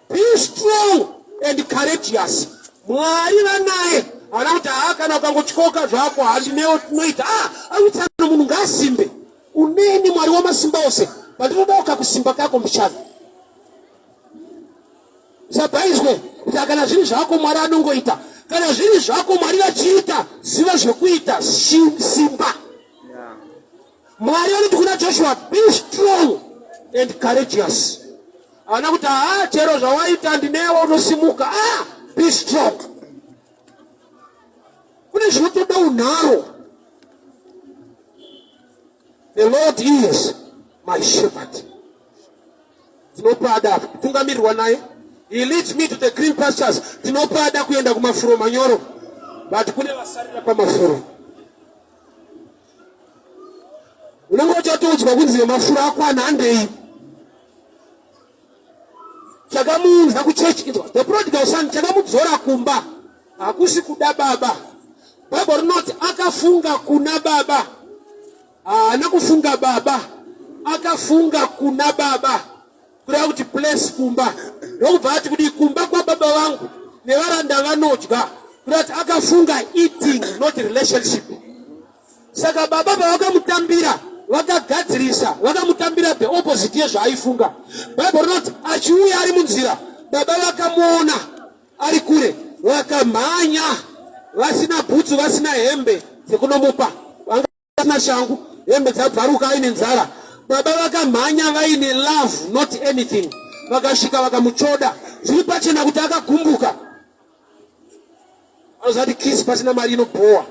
Be strong and courageous. Mwari vanaye. Havana kuti haa kana ukangotyoka zvako handinewo tinoita. Ah, akutsana munhu ngaasimbe. Uneni Mwari wamasimba ose. Pandinoda ukakusimba kako mbichana. Usabhaizwe kuti kana zviri zvako Mwari anongoita. Kana zviri zvako Mwari vachiita, ziva zvekuita, simba. Mwari vanoti kuna Joshua, be strong and courageous. Havana kuti haa chero zvawaita ndinewe unosimuka. Ah, be strong. Kune zvinotoda unharo. The Lord is my shepherd. Ndinopada kutungamirirwa naye. He leads me to the green pastures. Ndinopada kuenda kumafuro manyoro. But kune vasarira pamafuro. Unenge uchatoudzwa kunzi mafuro akwana handei. Chakamuunza kuchechi inzwa. The prodigal son chakamudzora kumba hakusi kuda baba. Bible rinoti akafunga kuna baba. Haana kufunga baba, akafunga kuna baba, kureva kuti place kumba. Ndokubva ati kudii? Kumba kwababa vangu nevaranda vanodya. Kureva kuti akafunga eating, not relationship. Saka baba pavakamutambira vakagadzirisa, vakamutambira the opposite yezvaaifunga. Bible rinoti achiuya ari munzira, baba vakamuona ari kure, vakamhanya vasina bhutsu, vasina hembe dzekunomupa, vanga vasina shangu, hembe dzabvaruka, aine nzara. Baba vakamhanya vaine love, not anything. Vakasvika vakamuchoda. Zviri pachena kuti akagumbuka. Anozati kiss pasina mari inobhowa.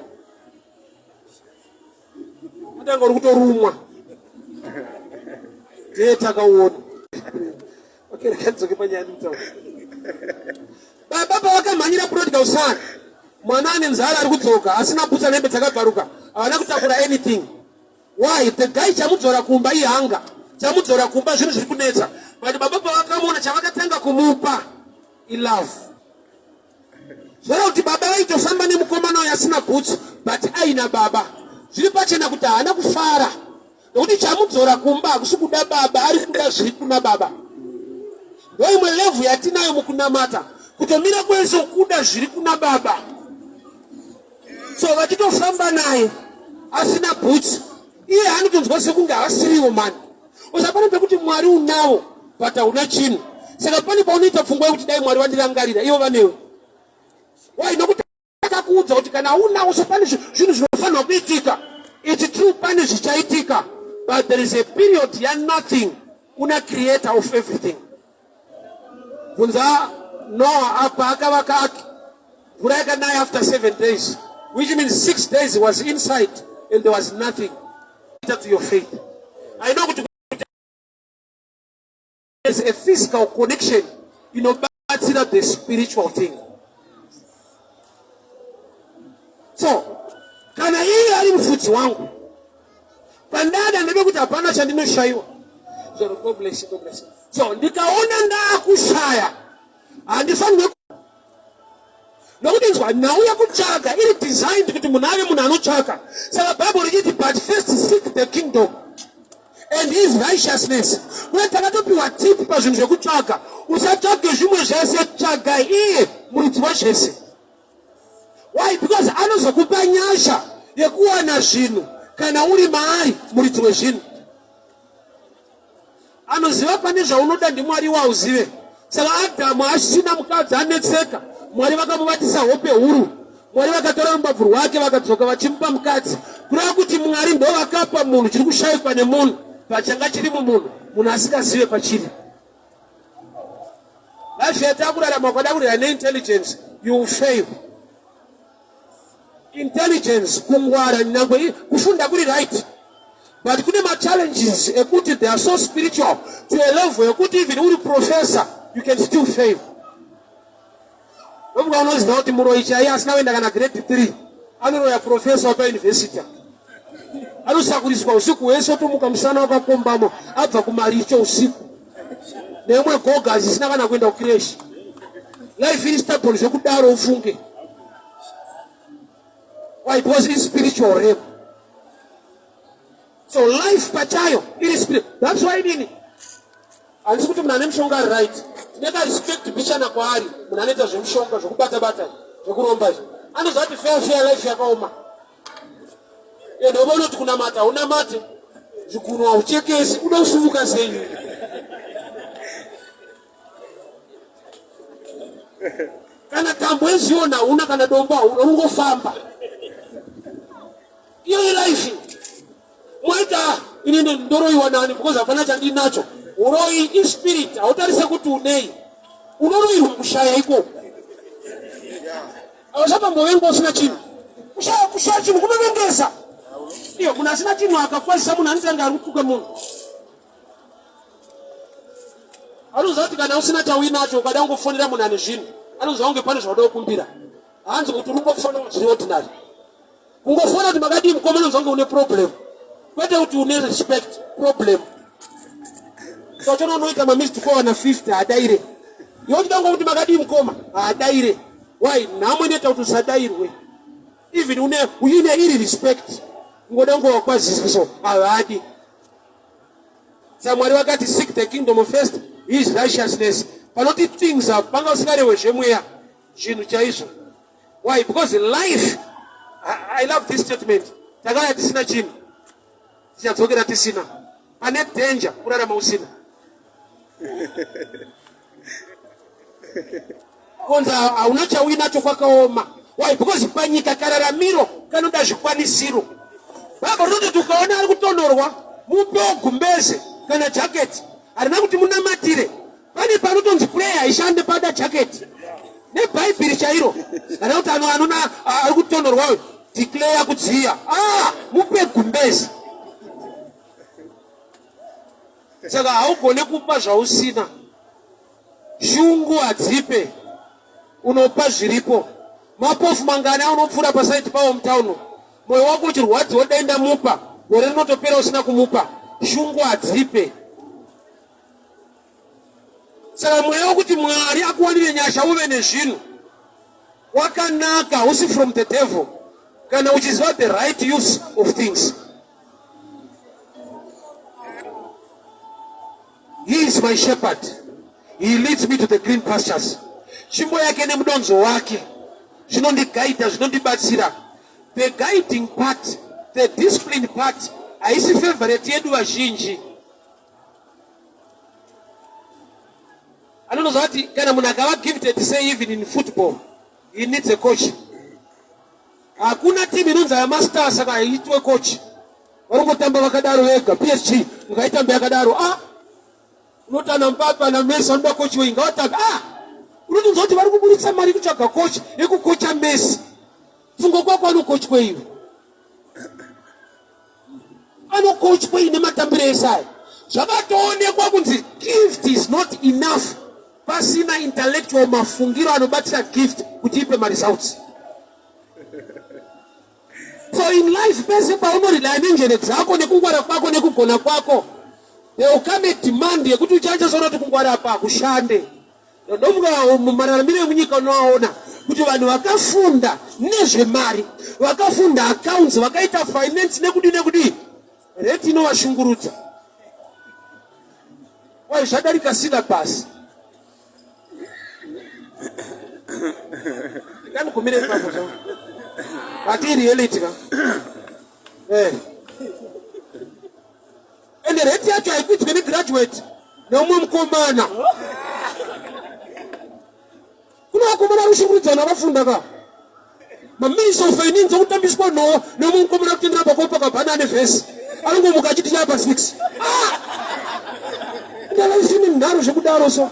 Unotanga uri kutorumwa. Ndiye takauona. Okay, rega ndidzoke panyaya ndikutaura. Baba pavakamhanyira prodigal son, mwana ane nzara ari kudzoka asina bhutsa nehembe dzakabvaruka, havana kutakura anything. Why? The guy chamudzora kumba ihanga, chamudzora kumba zvinhu zviri kunetsa, but baba pavakamuona chavakatanga kumupa ilove. Zvara kuti baba vaitofamba nemukomana uyo asina bhutsu, but aina baba. Zviri pachena kuti haana kufara nokuti chamudzora kumba hakusi kuda baba, ari kuda zviri kuna baba. Ndoimwe level yatinayo mukunamata, kutomira kwese kuda zviri kuna baba. So vachitofamba naye asina bhutsu, iye anotonzwa sekunge havasiriwo mani. Usapane pekuti Mwari unawo but hauna chinhu. Saka pane paunoita pfungwa yekuti dai Mwari vandirangarira, ivo vanewe. Why? Nokuti akakuudza kuti kana unawo, so pane zvinhu zvinofanirwa kuitika. It's true, pane zvichaitika, but there is a period ya nothing una creator of everything. Bvunza Noah apa akavaka ark, mvura yakanaya after 7 days, which means 6 days he was inside and there was nothing. To your faith. I know kuti there's a physical connection inobatsira the spiritual thing. So kana iye ari mufudzi wangu, pandada ndepekuti hapana chandinoshayiwa. So God bless you, God bless you. So ndikaona ndaakushaya, handifanirwe, nokuti nzwa, nhau yekutsvaga iri designed kuti munhu ave munhu anotsvaka. Saka Bhaibheri richiti, "But first seek the kingdom and his righteousness." Uye takatopiwa tip pazvinhu zvekutsvaga: usatsvage zvimwe zvese, tsvaga iye muridzi wezvese. Why? Because anozokupa nyasha yekuwana zvinhu kana uri maari muridzi wezvinhu. Anoziva pane zvaunoda, ndiMwari wauzive. Saka Adhamu asina mukadzi anetseka, Mwari vakamuvatisa hope huru. Mwari vakatora rumbabvu rwake, vakadzoka vachimupa mukadzi. Kureva kuti Mwari ndo vakapa munhu chiri kushayikwa nemunhu, pachanga chiri mumunhu, munhu asingazive pachiri. Life yatakurarama, ukada kurira neintelligence, you will fail. Intelligence, kungwara, nyangwe kufunda kuri right, but kune machallenges ekuti they are so spiritual to a level yekuti even uri professor, you can still fail. Ndofunga unoziva kuti muroyi chaiye asina kuenda kana grade 3 anoroya professor wepauniversity. Anosakuriswa usiku hwese, otomuka musana wakakombamo, abva kumaricho usiku neimwe goga zisina kana kuenda kucreche. Life iri stable zvekudaro, ufunge. Why? Because it's spiritual realm. So life pachayo iri spirit. That's why inini handisi kuti munhu ane mushonga ari right. Ndineka respect bichana kwaari munhu anoita zvemushonga, zvokubata-bata, zvekuromba izvi. Anoziva kuti fair fair life yakaoma. Ende unoona kuti kunamata unamate, zvigunwe hauchekesi, uda kusimuka sei? Kana tambo yeziona hauna, kana dombo hauna, ungofamba. Iyo ilife. Mwaita inini ndoroyiwa nani? Because hapana chandinacho. Uroyi ispirit, hautarise kuti unei. Unoroyirwa kushaya ikoko. Ausapambovenga usina chinhu. Kushaya chinhu kunovengesa. Iyo munhu asina chinhu akakwazisa munhu, anotanga ari kutuka munhu. Anoziva kuti kana usina chauinacho, ukada kungofonera munhu ane zvinhu, anoziva kunge pane zvauda kukumbira. Hanzi kuti uri kungofona zviri ordinary, kungofona kuti makadii mukoma, unonzwa kunge une problem, kwete kuti une respect problem. Sachona unoita mamissed call na 50, haadaire. Iwe uchida kuti makadii mukoma, haadaire. Why? Nhamo inoita kuti usadairwe even une uine iri respect. Ngoda ngowakwaziswa, so havadi. Samwari vakati, "Seek the kingdom first, his righteousness." Panoti things up, panga usingarehwe zvemweya, zvinhu chaizvo. Why? Because life, I love this statement: takauya tisina chinhu, tichadzokera tisina. Pane danger kurarama usina. Konzi hauna chauinacho kwakaoma. Why? Because panyika kararamiro kanoda zvikwanisiro. Bhaibheri rinoti ukaona ari kutonorwa, mupewo gumbeze kana jaketi. Harina kuti munamatire. Pane panotonzi prayer haishande, pada jaketi nebhaibheri chairo. Kana kuti anona ari kutonorwa uyu, declare kudziya, ah, mupe gumbeze. Saka haugone kupa zvausina. Shungu hadzipe, unopa zviripo. Mapofu mangani aunopfuura pasaiti pawo mutauni, mwoyo wako uchirwadziwa, dai ndamupa. Gore rinotopera usina kumupa, shungu hadzipe. Saka mweya wekuti Mwari akuwanire nyasha uve nezvinhu wakanaka, hausi from the devil kana uchiziva the right use of things. He is my shepherd. He leads me to the green pastures. Tsvimbo yake nemudonzvo wake zvinondigaidha, zvinondibatsira. The guiding part, the discipline part haisi favorite yedu vazhinji. Anonoziva kuti kana munhu akava gifted say even in football, he needs a coach. Hakuna team inonzi aya masters saka haitwe coach. Varongotamba vakadaro vega. PSG ngaitambe yakadaro. Ah! Unoti ana Mbappe ana Messi vanoda coach wei ngavatambe. Ah! Unotonzwa kuti vari kuburitsa mari kutsvaga coach yekukocha Messi. Pfungwa kwako anokochwa iwe. Anokochwa ine matambiro ese aya. Zvakatoonekwa kunzi gift is not enough pasina intellectual mafungiro anobatsira gift kuti ipe maresults. So in life pese paunorilaya nenjere dzako nekungwara kwako nekugona kwako there will come a demand yekuti uchanyasoona kuti kungwara apa hakushande. Ndofunga mumararamiro emunyika unoaona kuti vanhu vakafunda nezvemari, vakafunda accounts, vakaita finance nekudii nekudii, rate inovashungurudza. Wai zvadarika syllabus. Ngandigumire ipapo zvangu. But ireality ka. Eh. Ende rate yacho haikwidzwe negraduate neumwe mukomana. Kuna vakomana vari kushungurudzana vafunda ka. Maminister of finance okutambiswa no neumwe mukomana kutendera pakopa kabhana ane vhesi. Anongomuka achiti yapa 6. Ah! Ndalaisini nharo zvekudaro so.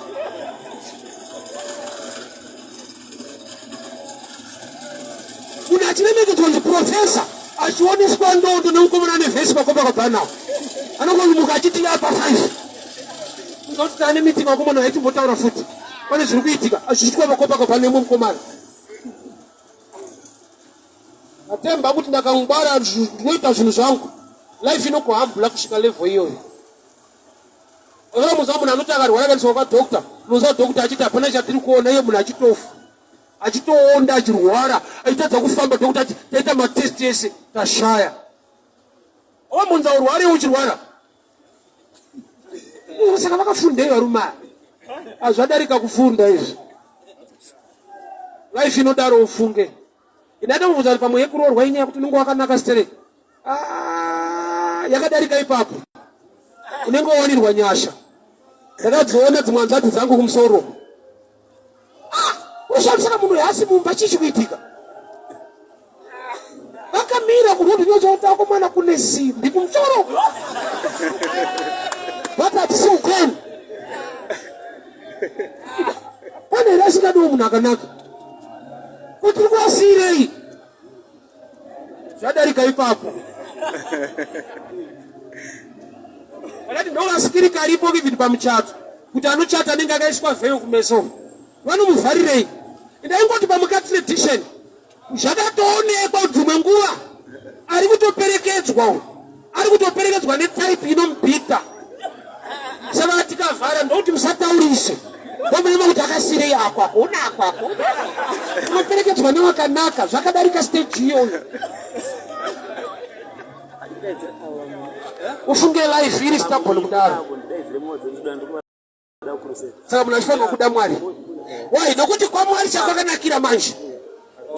Munhu achiremekedzwa kunzi profesa achioneswa ndondo nemukomana ane vhesi pakopa kabhana. Anongomuka achiti yapa 5. Unoti tane meeting vakomana vaitimbotaura futi. Pane zviri kuitika zvichiitwa pakopa kabhana neumwe mukomana. Atemba kuti ndakangwara ndinoita zvinhu zvangu. Life inokuhambula kusvika level iyoyo. Unomuziva munhu anoti akarwara akaendeswa kwadoctor, unoziva doctor achiti hapana chatiri kuona, iye munhu achitofa, achitoonda, achirwara, achitadza kufamba, doctor ati taita matest ese tashaya. Wamunza urware uchirwara. Saka vakafundei varume ava? Hazvadarika kufunda izvi. Life inodaro ufunge. Ndada kubvunza kuti pamwe yekuroorwa inyaya yekuti unenge wakanaka stereki. Ah, yakadarika ipapo. Unenge wawanirwa nyasha. Ndakadziona dzimwe hanzvadzi dzangu kumusoro. Ah, ushandisana munhu haasi mumba chii chikuitika? Vakamira kurodi nyozotakomana kune simbi kumusoro. Vati hatisi mukoni. Pane here asingadiwo munhu akanaka? Kuti tiri kuvasiirei? Zvadarika ipapo. Vakati ndovasikiri karipo even pamuchato kuti anochata anenge akaiswa veil kumeso. Vanomuvharirei? Ndaingoti pamukati tradition Zvakatoonekwa kuti dzimwe nguva ari kutoperekedzwa uyu ari kutoperekedzwa netype inomubhita. Saka tikavhara ndokuti musataurise ndomuema kuti akasirei ako ako una ako ako unoperekedzwa newakanaka zvakadarika stage iyoyo. Ufunge life iri stubborn kudaro. Saka munhu achifanirwa kuda Mwari. Why? Nokuti kwaMwari chakwakanakira manje.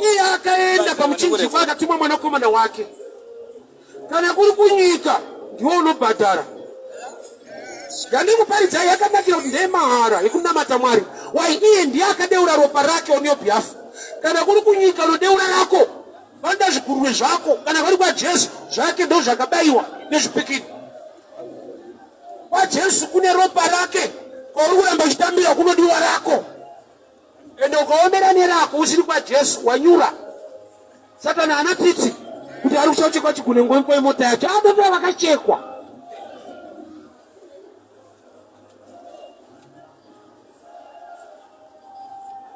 Iye akaenda pamuchinjikwa akatuma mwanakomana wake. Kana kuri kunyika ndiwe unobhadhara. Yandikuparidzai yakanakira kuti ndeyemahara yekunamata Mwari. Why? Iye ndiye akadeura ropa rake on your behalf. Kana kuri kunyika unodeura rako. Vanoda zvigurwe zvako. Kana vari kwaJesu zvake ndozvakabayiwa nezvipikiri. KwaJesu kune ropa rake, kwauri kuramba uchitambira kunodiwa rako. Ende ukaomera nerako usiri kwaJesu wanyura. Satani haana tsitsi kuti ari kuchauchekwa chigune ngompo yemota yacho anotora vakachekwa.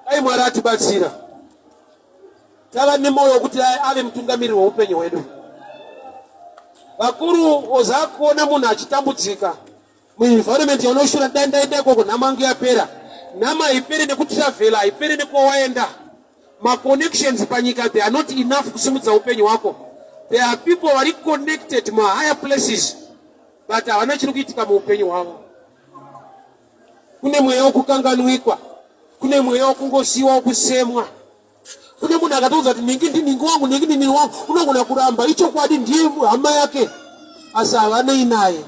Dai Mwari atibatsira tava nemoyo wekuti ave mutungamiriri weupenyu hwedu. Vakuru oza kuona munhu achitambudzika muenvironment yaunoshura, dai ndaenda ikoko nhamo yangu yapera. Nhamo haiperi nekutravhela, haiperi nekwawaenda. Maconnections panyika, they are not enough kusimudza upenyu hwako. There are people vari connected muhigher places, but havana chiri kuitika muupenyu hwavo. Kune mweya wokukanganwikwa, kune mweya wokungosiyiwa, wokusemwa. Kune munhu akatoudza kuti ningi ndiningi wangu, ningi ndinini wangu, unogona kuramba ichokwadi, ndiye hama yake, asi havanei naye.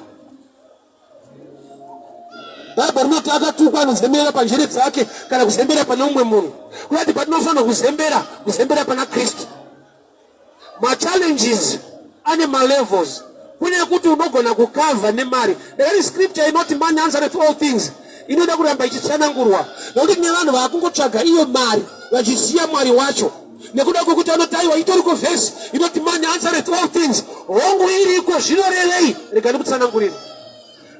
Bhaibheri rinoti akatukwa anozembera panjere dzake kana kuzembera pane umwe munhu. Kurati patinofanira kuzembera, kuzembera pana Kristu. Machallenges ane malevels. Kune kuti unogona kukavha nemari. Ndakati scripture inoti money answereth all things inoda kuramba ichitsanangurwa, nekuti kune vanhu vaakungotsvaga iyo mari vachisiya Mwari wacho, nekuda kwekuti anoti aiwa, itoriko vhesi inoti money answereth all things. Hongu, iriko, zvinorevei? Rega ndikutsanangurire.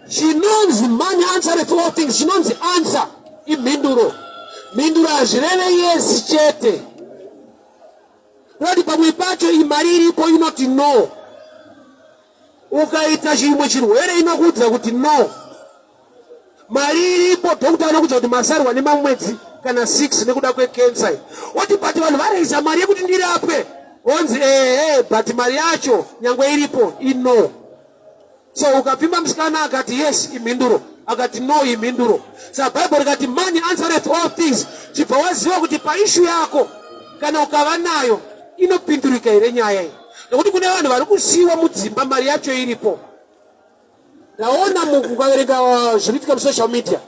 Chinonzi money answereth all things, chinonzi answer imhinduro. Mhinduro hazvireve yes chete. Kunoti pamwe pacho imari iripo inoti no. Ukaita chimwe chirwere inokuudza kuti no. Mari iripo, doctor anokuudza kuti masarwa nemamwedzi kana 6 nekuda kwecancer. Oti but vanhu vareisa mari yekuti ndirapwe. Onzi ehe, but mari yacho nyangwe iripo ino. So ukapfimba musikana akati yes, imhinduro, akati no, imhinduro. Saka Bible rikati money answereth all things, chibva waziva kuti paishu yako kana ukava nayo inopindurika here nyaya iyi, nekuti kune vanhu vari kusiyiwa mudzimba mari yacho iripo. Ndaona ukaverenga zviri kuitika musocial media,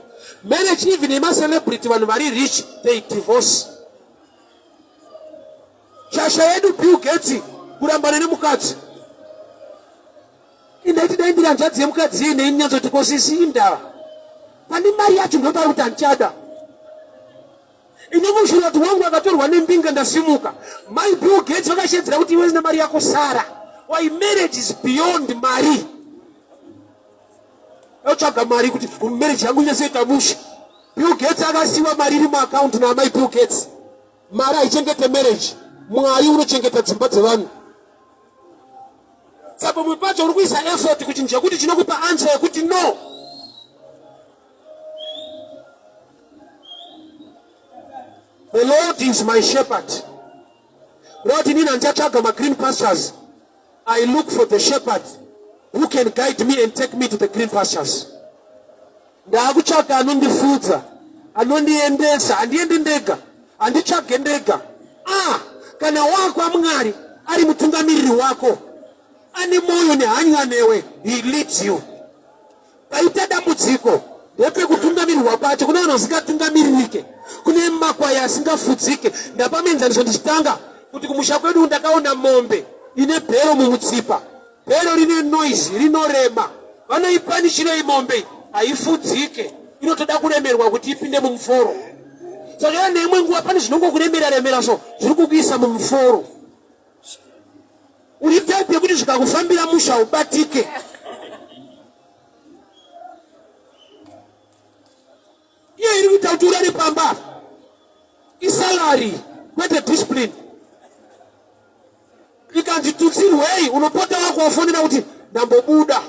marriage even yemacelebrity, vanhu vari rich, they divorce. Shasha yedu Bill Gates kurambana nemukadzi. Indaiti dai ndiri hanzvadzi yemukadzi iyi neinyatsoti kosisi indava pane mari yacho ndinotaura kuti handichada. Inomushura kuti wangu akatorwa nembinga ndasimuka. Mai Bill Gates vakashedzera kuti iwe nemari yako sara. Why marriage is beyond mari. Yotsvaga mari kuti marriage yangu inyatsoita mushe. Bill Gates akasiwa mari iri muakaunti naamai Bill Gates. Mari haichengete marriage. Mwari unochengeta dzimba dzevanhu. Saka pamwe pacho uri kuisa effort kuchinhu chekuti chinokupa answer yekuti no. The Lord is my shepherd. Lord, inini handichatsvaga magreen pastures. I look for the shepherd who can guide me and take me to the green pastures. Ndaakutsvaga anondifudza, anondiendesa. Handiendi ndega, handitsvage ndega. Ah, kana wakwa Mwari ari mutungamiriri wako, ane mwoyo nehanya newe, he leads you. Paita dambudziko ndepekutungamirirwa kwacho. Kune vanhu vasingatungamiririke, kune makwai asingafudzike. Ndapa muenzaniso ndichitanga kuti kumusha kwedu ndakaona mombe ine bhero mumutsipa. Bhero rine noise, rinorema. Vanoipanishirei mombe? Haifudzike, inotoda kuremerwa kuti ipinde mumuforo. Saka neimwe nguva pane zvinongokuremera remera, so zviri kukuisa mumuforo. Uri type yekuti zvikakufambira musha ubatike. Iye iri kuita kuti urare pamba isalary, kwete discipline. Ikanzi tutsirwei, unopota wako wafonera kuti ndambobuda.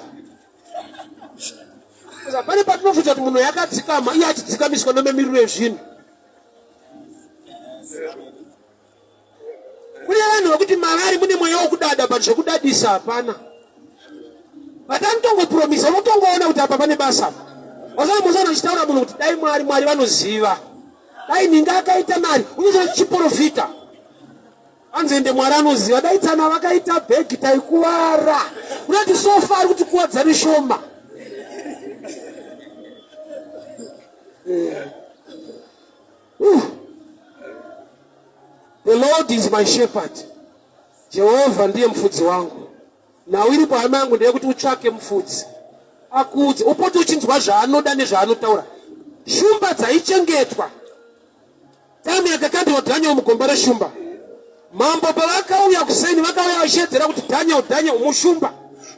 Pane patinofunza kuti munhu yakadzikama, iye achidzikamiswa nemamiriro ezvinhu. Kune vanhu vekuti mavari mune mweya wokudada, but zvekudadisa hapana. But anotongopromisa, unotongoona kuti apa pane basa. Wasana mosana achitaura munhu kuti dai Mwari, Mwari vanoziva, dai ninga akaita mari, unozoona chiprofita anzi ende Mwari anoziva, dai tsana vakaita bhegi taikuvara. Unoti so far kuti kuwadza neshoma. The Lord is my shepherd. Jehovha ndiye mufudzi wangu. Nhau iripo hama yangu ndeyekuti utsvake mufudzi akuudze, upote uchinzwa zvaanoda nezvaanotaura. Shumba dzaichengetwa. Time yakakandiwa Daniel mugomba reshumba, mambo pavakauya kuseni vakauya vachishedzera kuti Daniel, Daniel mushumba.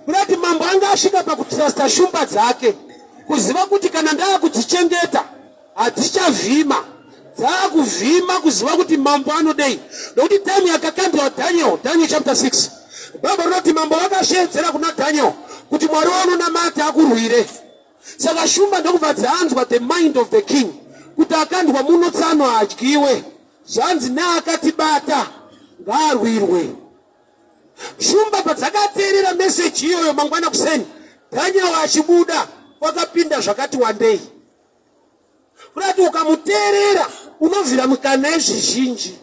Kurati mambo anga asvika pakutrusta shumba dzake, kuziva kuti kana ndaakudzichengeta hadzichavhima, dzaakuvhima kuziva kuti mambo anodei. Nokuti time yakakandiwa Daniel, Daniel chapter 6, Bhaibheri rinoti mambo vakasheedzera kuna Daniel kuti Mwari waunonamata akurwire. Saka shumba ndokubva dzanzwa the mind of the king kuti akandwa muno tsano adyiwe. Zvanzi neakatibata ngaarwirwe. Shumba padzakateerera meseji iyoyo mangwana kuseni, Daniel achibuda kwakapinda zvakati wandei. Kurati ukamuteerera unovhira mukana yezvizhinji.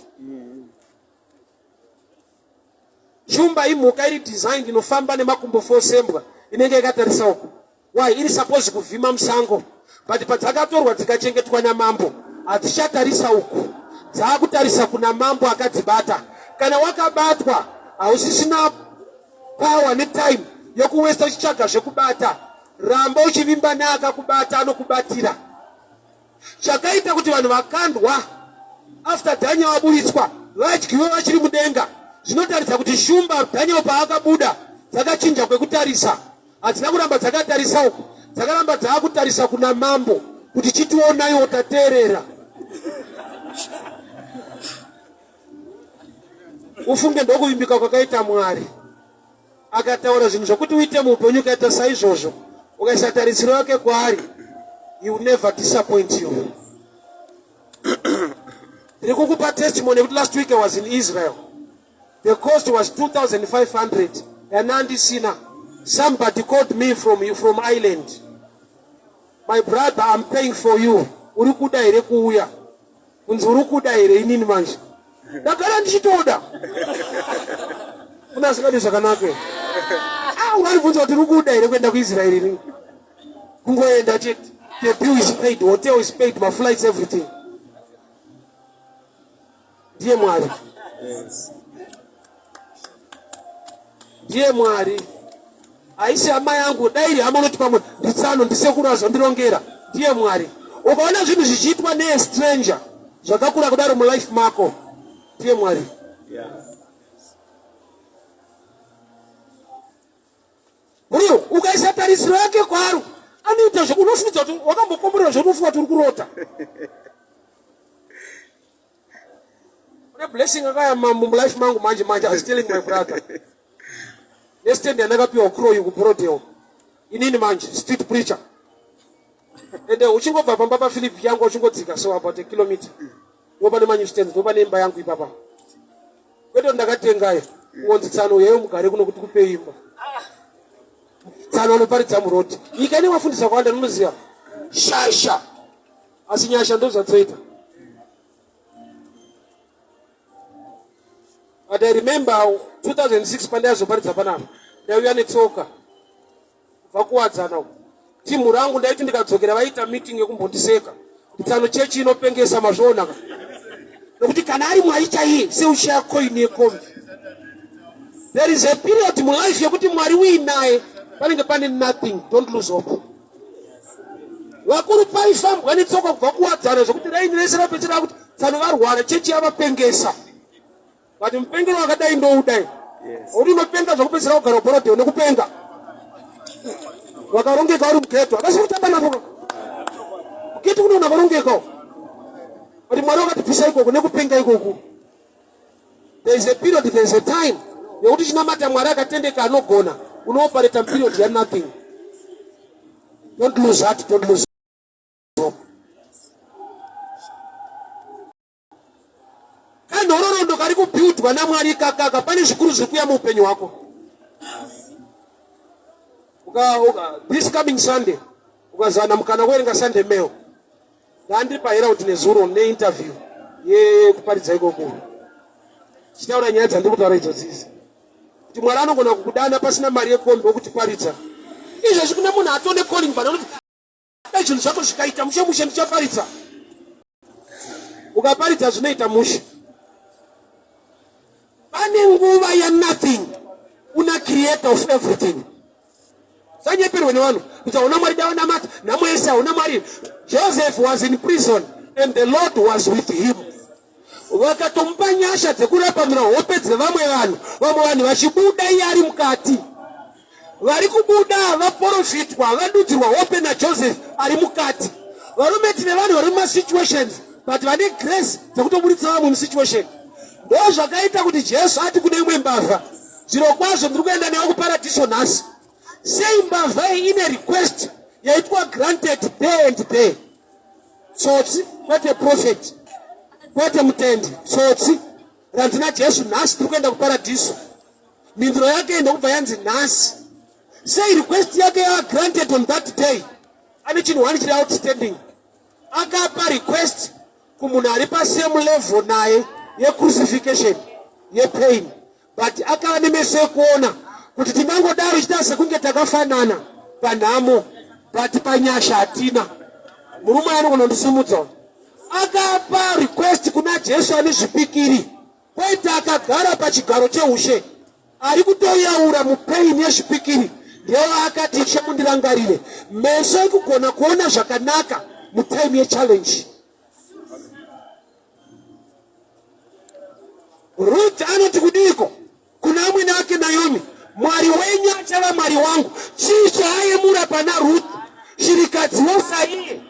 Shumba imhuka iri designed inofamba nemakumbo four sembwa inenge yakatarisa uku. Why iri suppose kuvhima musango but padzakatorwa dzikachengetwa namambo hadzichatarisa uku dzaakutarisa kuna mambo akadzibata. Kana wakabatwa hausisina power netime yokuwesta uchitsvaga zvekubata. Ramba uchivimba neakakubata anokubatira. Chakaita kuti vanhu vakandwa after Daniel aburitswa vadyiwe vachiri mudenga zvinotaridza kuti shumba Daniel paakabuda dzakachinja kwekutarisa, hadzina kuramba dzakatarisa uku, dzakaramba dzaakutarisa kuna mambo kuti chitionaiwo tateerera. Ufunge ndokuvimbika kwakaita Mwari. Akataura zvinhu zvokuti uite muupenyu ukaita saizvozvo, ukaisa tarisiro yake kwaari, he will never disappoint you. Ndiri kukupa testimony yekuti last week I was in Israel. The cost was 2500 and andisina. Somebody called me from Ireland. My brother, I'm paying for you. Uri kuda here kuuya? Kunzi uri kuda here inini manje? Ndagara ndichitoda. Kuna asingadi zvakanaka. Ah, unganibvunza kuti uri kuda here kuenda kuIsrael ini? Kungoenda chete. The bill is paid, hotel is paid, my flights, everything. Ndiye Mwari. Yes. Ndiye Mwari. Haisi hama yangu, dai iri hama unoti pamwe nditsano ndisekuru azondirongera. Ndiye Mwari. Ukaona zvinhu zvichiitwa nestranger zvakakura kudaro mulife mako, ndiye Mwari. Yeah. Bro, ukaisa tarisiro yake kwaari anoita zve unofunga kuti wakambokomborerwa zveunofunga kuti uri kurota. Une blessing akaya mambo mulife mangu manje manje I was telling my brother. Nestand yandakapiwa kuroyi kuBroadale. Inini manje street preacher. Ende uchingobva pamba paPhilip yangu uchingodzika so about a kilometer. Ndopane manyu stands, ndopane imba yangu ipapa. Kwete ndakatengayo. Kungonzi tsano uyai mugare kuno kuti kupe imba. Tsano anoparidza muroad. Nyika ine vafundisi vakawanda munoziva. Shasha. Asi nyasha ndozvadzoita. But I remember 2006 pandaizoparidza panapa ndaiuya netsoka kubva kuwadzana uko. Timu rangu ndaiti ndikadzokera vaiita meeting yekumbondiseka kuti tsano chechi inopengesa mazviona ka. Nokuti kana ari Mwari chaiye seushaya coin yekombi. There is a period mulife yekuti Mwari uinaye panenge pane nothing, don't lose hope. Vakuru paifambwa netsoka kubva kuwadzana zvekuti raini rese rapedzera kuti tsano varwara chechi yavapengesa. But mupengero wakadai ndoudai. Uri unopenga zvekupedzera kugara kuborodheo nekupenga. Wakarongeka uri mugeto. Havasi kutamba navo. Mugeto kunoona vakarongeka. But Mwari wakatibvisa ikoko nekupenga ikoku. There is a period, there is a time yekuti chinamata Mwari akatendeka anogona. Unooperata period ya nothing. Don't lose heart, don't lose hope. Kanhororondo kari kubuildwa naMwari ikakaka pane zvikuru zviri kuya muupenyu hwako. This coming Sunday ukazana mukana kuverenga Sunday Mail. Ndandiri paHerald nezuro neinterview yekuparidza ikoko. Chitaura nyaya dzandiri kutaura idzodzi idzi. Kuti Mwari anogona kukudana pasina mari yekombi wokutiparidza. Izvezvi kune munhu atone calling but anoti dai zvinhu zvako zvikaita mushe mushe ndichaparidza. Ukaparidza zvinoita mushe. Pane nguva ya nothing una creator of everything. Sanyeperwe nevanhu kuti hauna Mwari dai wanamata nhamo yese hauna Mwari. Joseph was in prison and the Lord was with him. Vakatomupa nyasha dzekurapamira hope dzevamwe vanhu, vamwe vanhu vachibuda iye ari mukati. Vari kubuda vaporofitwa vadudzirwa hope naJoseph ari mukati. Varume tine vanhu vari mumasituations but vane grace dzekutoburitsa vamwe musituation. Ndozvakaita kuti Jesu ati kune imwe mbavha. Zvirokwazvo ndiri kuenda newe kuparadhiso nhasi. Sei mbavha iyi ine request yaitwa granted there and there? Tsotsi, kwete prophet, kwete mutendi, tsotsi randina Jesu nhasi tiri kuenda kuparadhiso. Mhinduro yake ndokubva yanzi nhasi. Sei request yake yava granted on that day? Ane chinhu one chiri outstanding. Akapa request kumunhu ari pasame level naye yecrucifixion yepain, but akava nemeso ekuona kuti tingangodaro ichita sekunge takafanana panhamo, but panyasha hatina. Murume anogona kundisimudza. Akapa request kuna Jesu ane zvipikiri, kwete akagara pachigaro cheushe, ari kutoyaura mupain yezvipikiri. Ndiye akati, "Ishe, mundirangarire." Meso ekugona kuona zvakanaka mutime yechallenge. Ruth anoti kudiko kuna amwene ake Naomi? "Mwari wenyu achava Mwari wangu." Chii chaayemura pana Ruth? Shirikadzi wosaiye,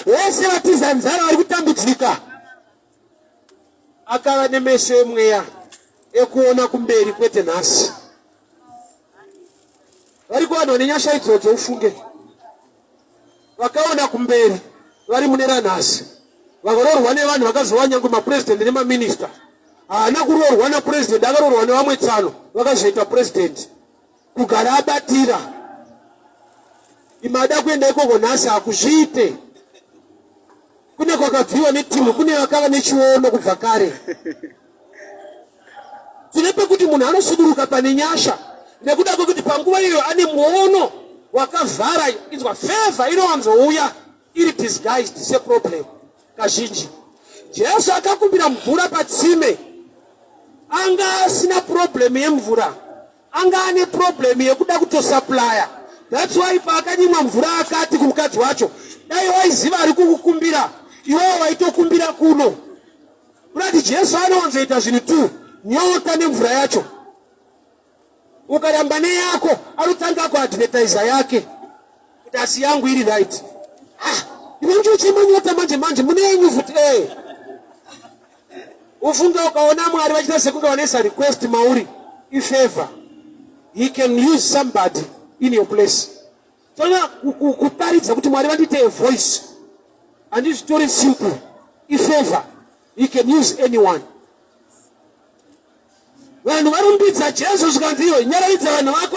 vese vatiza nzara, vari kutambudzika. Akava nemeso emweya ekuona kumberi, kwete nhasi. Variko vanhu vane nyasha idzodzo, ufunge, vakaona kumberi vari mune ranhasi, vakaroorwa nevanhu vakazova nyange mapurezidendi nemaminista. Haana kuroorwa napurezidendi, akaroorwa nevamwe tsano vakazoita purezidendi. Kugara abatira imada kuenda ikoko nhasi hakuzviite. Kune kwakabviwa netimu, kune vakava nechiono kubva kare. Tine pekuti munhu anosuduruka pane nyasha nekuda kwekuti panguva iyoyo ane muono wakavhara. Inzwa, favor inowanzouya iri disguised seproblem kazhinji. Jesu akakumbira mvura patsime, anga asina problem yemvura, anga ane problem yekuda kutosupplya. That's why paakanyimwa mvura akati kumukadzi wacho, "Dai waiziva ari kukukumbira iwewo, waitokumbira kuno." Kurati Jesu anowanzoita zvinhu tu, nyota nemvura yacho. Ukaramba neyako, anotanga kuadvertisa yake kuti, "Asi yangu iri right." Ah, iwe uchochema nyota manje manje, mune yenyu futi e. Ufunge, ukaona Mwari vachiita sekunge vanoisa request mauri, ifavor. He can use somebody in your place. Tona kuparidza kuti Mwari vandiite a voice, handizvitori simple, ifavor. He can use anyone. Vanhu varumbidza Jesu, zvikanzi, "Iwe, nyararidza vanhu vako."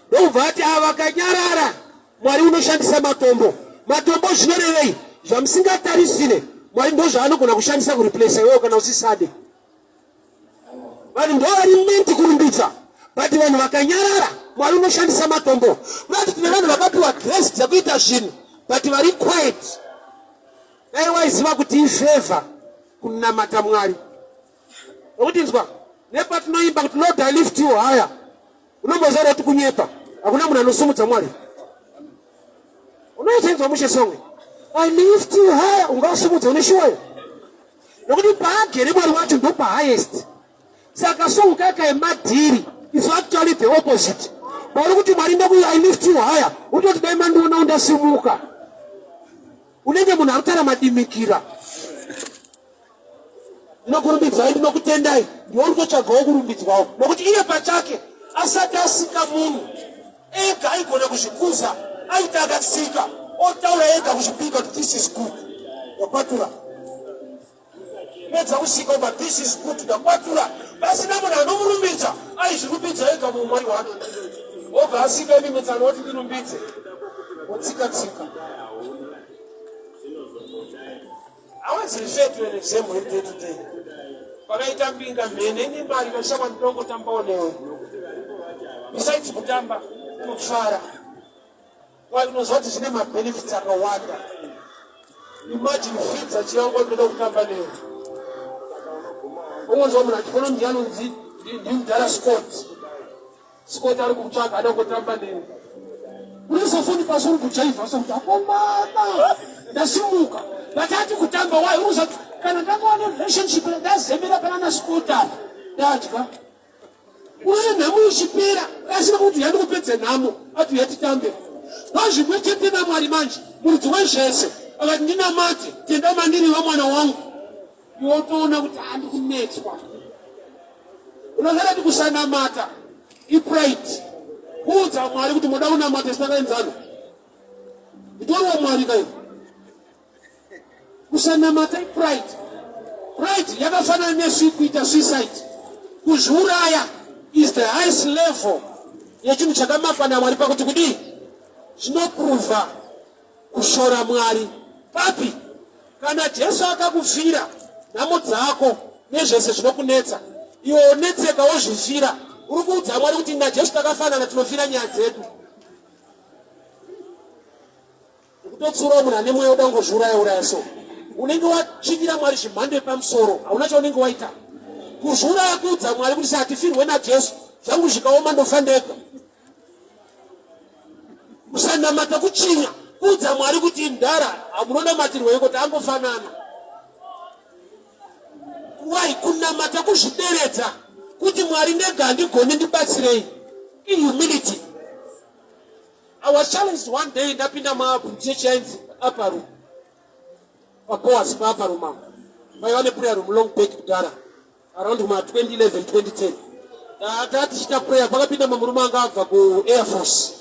Ndokubva ati, "Ava vakanyarara, Mwari unoshandisa matombo." Matombo zvinorevei? Zvamusingatarisire, Mwari ndo zvaanogona kushandisa kureplace iwewo kana usisade. Vanhu ndo vari meant kurumbidza, but vanhu vakanyarara, Mwari unoshandisa matombo. Unati tine vanhu vakapiwa grace dzekuita zvinhu, but vari quiet. Dai waiziva kuti ifavor kunamata Mwari, nokuti nzwa, nepatinoimba kuti, "Lord, I lift you higher," unomboziva kuti kunyepa, hakuna munhu anosumudza Mwari. Unoitenzwa mushe song, "I lift you higher," ungausumudza uneshuwayo? Nokuti paagere Mwari wacho ndo pahighest. Saka song kaka yemadhiri is actually the opposite. Pauri kuti, "Mwari, ndoku I lift you higher," utoti, "Dai mandiona undasimuka." Unenge munhu ari kutaura madimikira. "Ndinokurumbidzai, ndinokutendai." Ndiwe uri kutotsvagawo kurumbidzwawo, nokuti iye pachake asati asika munhu ega aigona kuzvikuza. Aiti akasika, otaura ega kuzvipika kuti, "This is good, ndakwatura." Pedza kusika, but, "This is good, ndakwatura." Pasina munhu anomurumbidza, aizvirumbidza ega muumwari hwake. Obva asika imi mitsano, oti, "Ndirumbidze," otsika tsika. I was referred to an example in day to day. Pakaita mbinga mhene ine mari, kashamwa ndinongotambawo newe. Besides kutamba, unofara. Why? Unoziva kuti zvine mabenefits akawanda. Imagine Fidza Chiyangwa ndinoda kutamba newe. Ungonzwa munhu achifona, ndiye anonzi ndimudhara Scott. Scott ari kukutsvaga, ada kutamba newe. Unozofoni pasi uri kujaivha sokuti, "Akomana, ndasimuka." But ati kutamba, why? Unozati kana ndakawana relationship, ndazembera pana naScott apa, ndadya. Uye nhamo ichipera, asina kuti yandikupedze nhamo, ati yatitambe. Ndozvimwe chete naMwari manje, muridzi wezvese akati, "Ndinamate, tenda mandiri vamwana wangu." Iwe utoona kuti handikunetswa. Unoziva kuti kusanamata ipride. Kuudza Mwari kuti munoda kunamata isu takaenzana. Nditoriwo Mwari kai. Kusanamata ipride. Pride yakafanana nesu kuita suicide. Kuzviuraya is the highest level yechinhu chakamakwa naMwari pakuti kudii? Zvinoprova kushora Mwari papi? Kana Jesu akakufira nhamo dzako nezvese zvinokunetsa, iwe wonetseka wozvifira, uri kuudza Mwari kuti naJesu takafanana, tinofira nyaya dzedu. Kutotsiurawo munhu ane mweya uda kungozviuraya uraya so unenge watsvinyira Mwari zvemhando yepamusoro, hauna chaunenge waita. Kuzviuraya kuudza Mwari kuti satifirwe naJesu, zvangu zvikaoma ndofa ndega. Kusanamata kuchinya kuudza Mwari kuti mdara hamunonamatirweiko tangofanana. Why kunamata kuzvideredza kuti Mwari ndega handigoni ndibatsirei. Ihumility. I was challenged one day ndapinda muchechi yainzi upper room paBoaz paupper room apo paiva neprayer room long back kudhara around ma 2011 2010 tata tichiita prayer pakapinda mumwe murume anga abva kuair force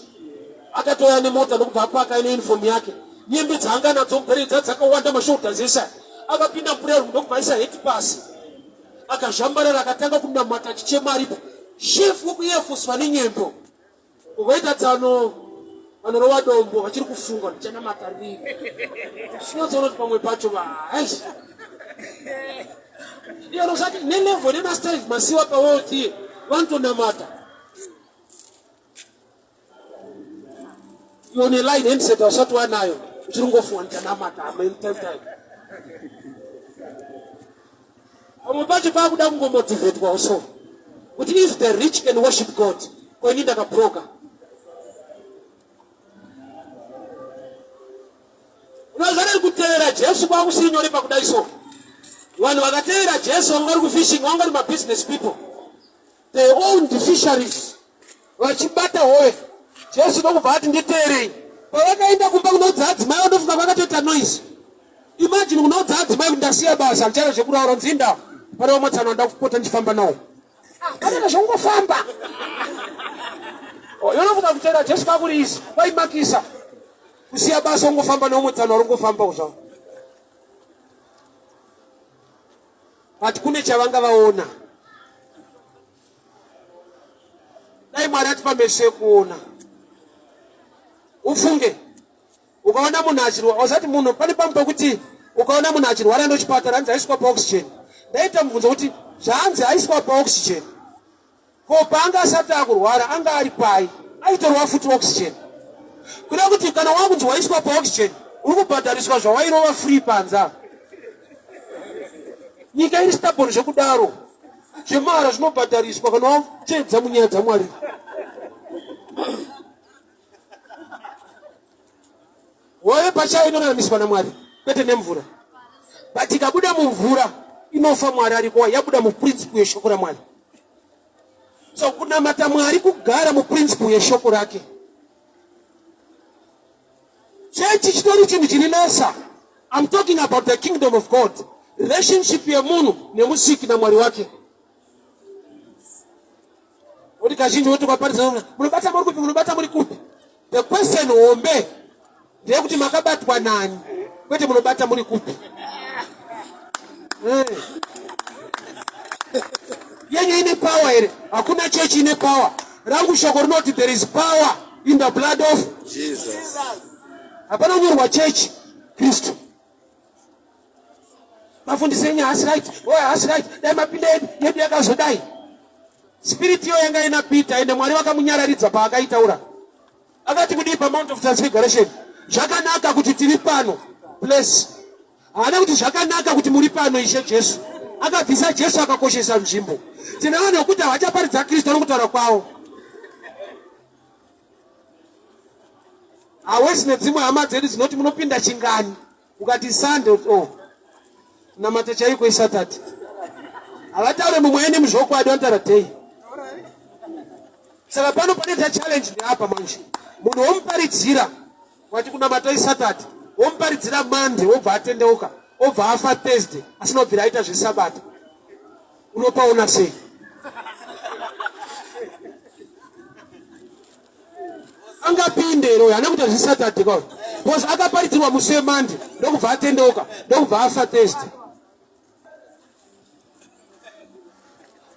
akatouya nemota ndokubva apaka ine uniform yake nyembe dzaanga nadzo mupere dza dzakawanda mashoulders ese akapinda muprayer room ndokubva aisa heti pasi akazvambarara akatanga kunamata achichema aripo chef wekuair force vane nyembo Ukaita tsano vanorova dombo vachiri kufunga ndichanamata rini. Sinotsoona kuti pamwe pacho vaaish. Iyo nosati nelevel nemastrive masiwa paworld vanotonamata. Iwe une line handset usati wanayo uchiri kungofunga ndichanamata amen time time. Pamwe pacho pakuda kungomotivetwa also kuti if the rich can worship God, ko ini ndakabroka. Unoziva kutevera Jesu kwakusiri nyore pakudai so. Vanhu vakatevera Jesu vanga vari kufishing, vanga vari mabusiness people. They owned fisheries. Vachibata hove. Jesu ndokubva ati nditeerei. Pavakaenda kumba kunoudza adzimai vandofunga vakatoita noise. Imagine kunoudza adzimai kuti ndasiya basa ndichaita zvekuraura nzinda. Pane vamwe tsano ndakupota ndichifamba nawo. Ah, pane zvongofamba. Oh, yonofunga kuteera Jesu kwakuri izi kwaimakisa. Kusiya basa ungofamba neumwe tsano uri kungofamba zvavo. But kune chavanga vaona. Dai Mwari atipa meso ekuona. Ufunge ukaona munhu achirwara usati munhu pane pamwe pekuti ukaona munhu achirwara ndochipatara hanzi aiswa paoxygen. Ndaita mubvunzo kuti zvaanzi aiswa paoxygen ko paanga asati akurwara anga ari pai aitorwa futi oxygen kuda kuti kana wakunzi waiswa paoxygen uri kubhadhariswa zvawairova free panze apa nyika iri stubborn zvekudaro zvemahara zvinobhadhariswa kana wachedza munyaya dzamwari Hove pachayo inoraramiswa naMwari kwete nemvura. But ikabuda mumvura inofa Mwari ariko yabuda muprinciple yeshoko raMwari. So kunamata Mwari kugara muprinciple yeshoko rake. Chechi chitori chinhu chiri lesa. I'm talking about the kingdom of God. Relationship yemunhu nemusiki naMwari wake. Kuti kazhinji woti ukaparidza munobata muri kupi munobata muri kupi. The question hombe ndeyekuti makabatwa nani kwete munobata muri kupi. Eh. Yenyu ine power here? Hakuna church ine power. Rangu shoko rinoti there is power in the blood of Jesus. Hapana kunyorwa church Kristu. Mafundisi enyu haasi right, oh haasi right, dai mapinda yedu, yedu yakazodai. Spirit iyo yanga ina Peter ende Mwari vakamunyararidza paakaitaura. Akati kudii paMount of Transfiguration? Zvakanaka kuti tiri pano. Place. Haana kuti zvakanaka kuti muri pano Ishe Jesu. Akabvisa Jesu akakoshesa nzvimbo. Tine vanhu vekuti havachaparidza Kristu nokutaura kwavo. Hawesi nedzimwe hama dzedu dzinoti munopinda chingani ukati Sunday oh namata chaiko iSaturday. Havataure mumwe ene muzvokwadi vanotaura day. Saka pano panoita challenge ndeapa manje. Munhu womuparidzira wati kunamata iSaturday, womuparidzira Monday wobva atendeuka, obva afa Thursday asina kubvira aita zvesabata. Unopaona sei? Angapinde here uyo? Haana kuita zveSaturday ka uyo. Because akaparidzirwa musi weMonday ndokubva atendeuka ndokubva afa Thursday.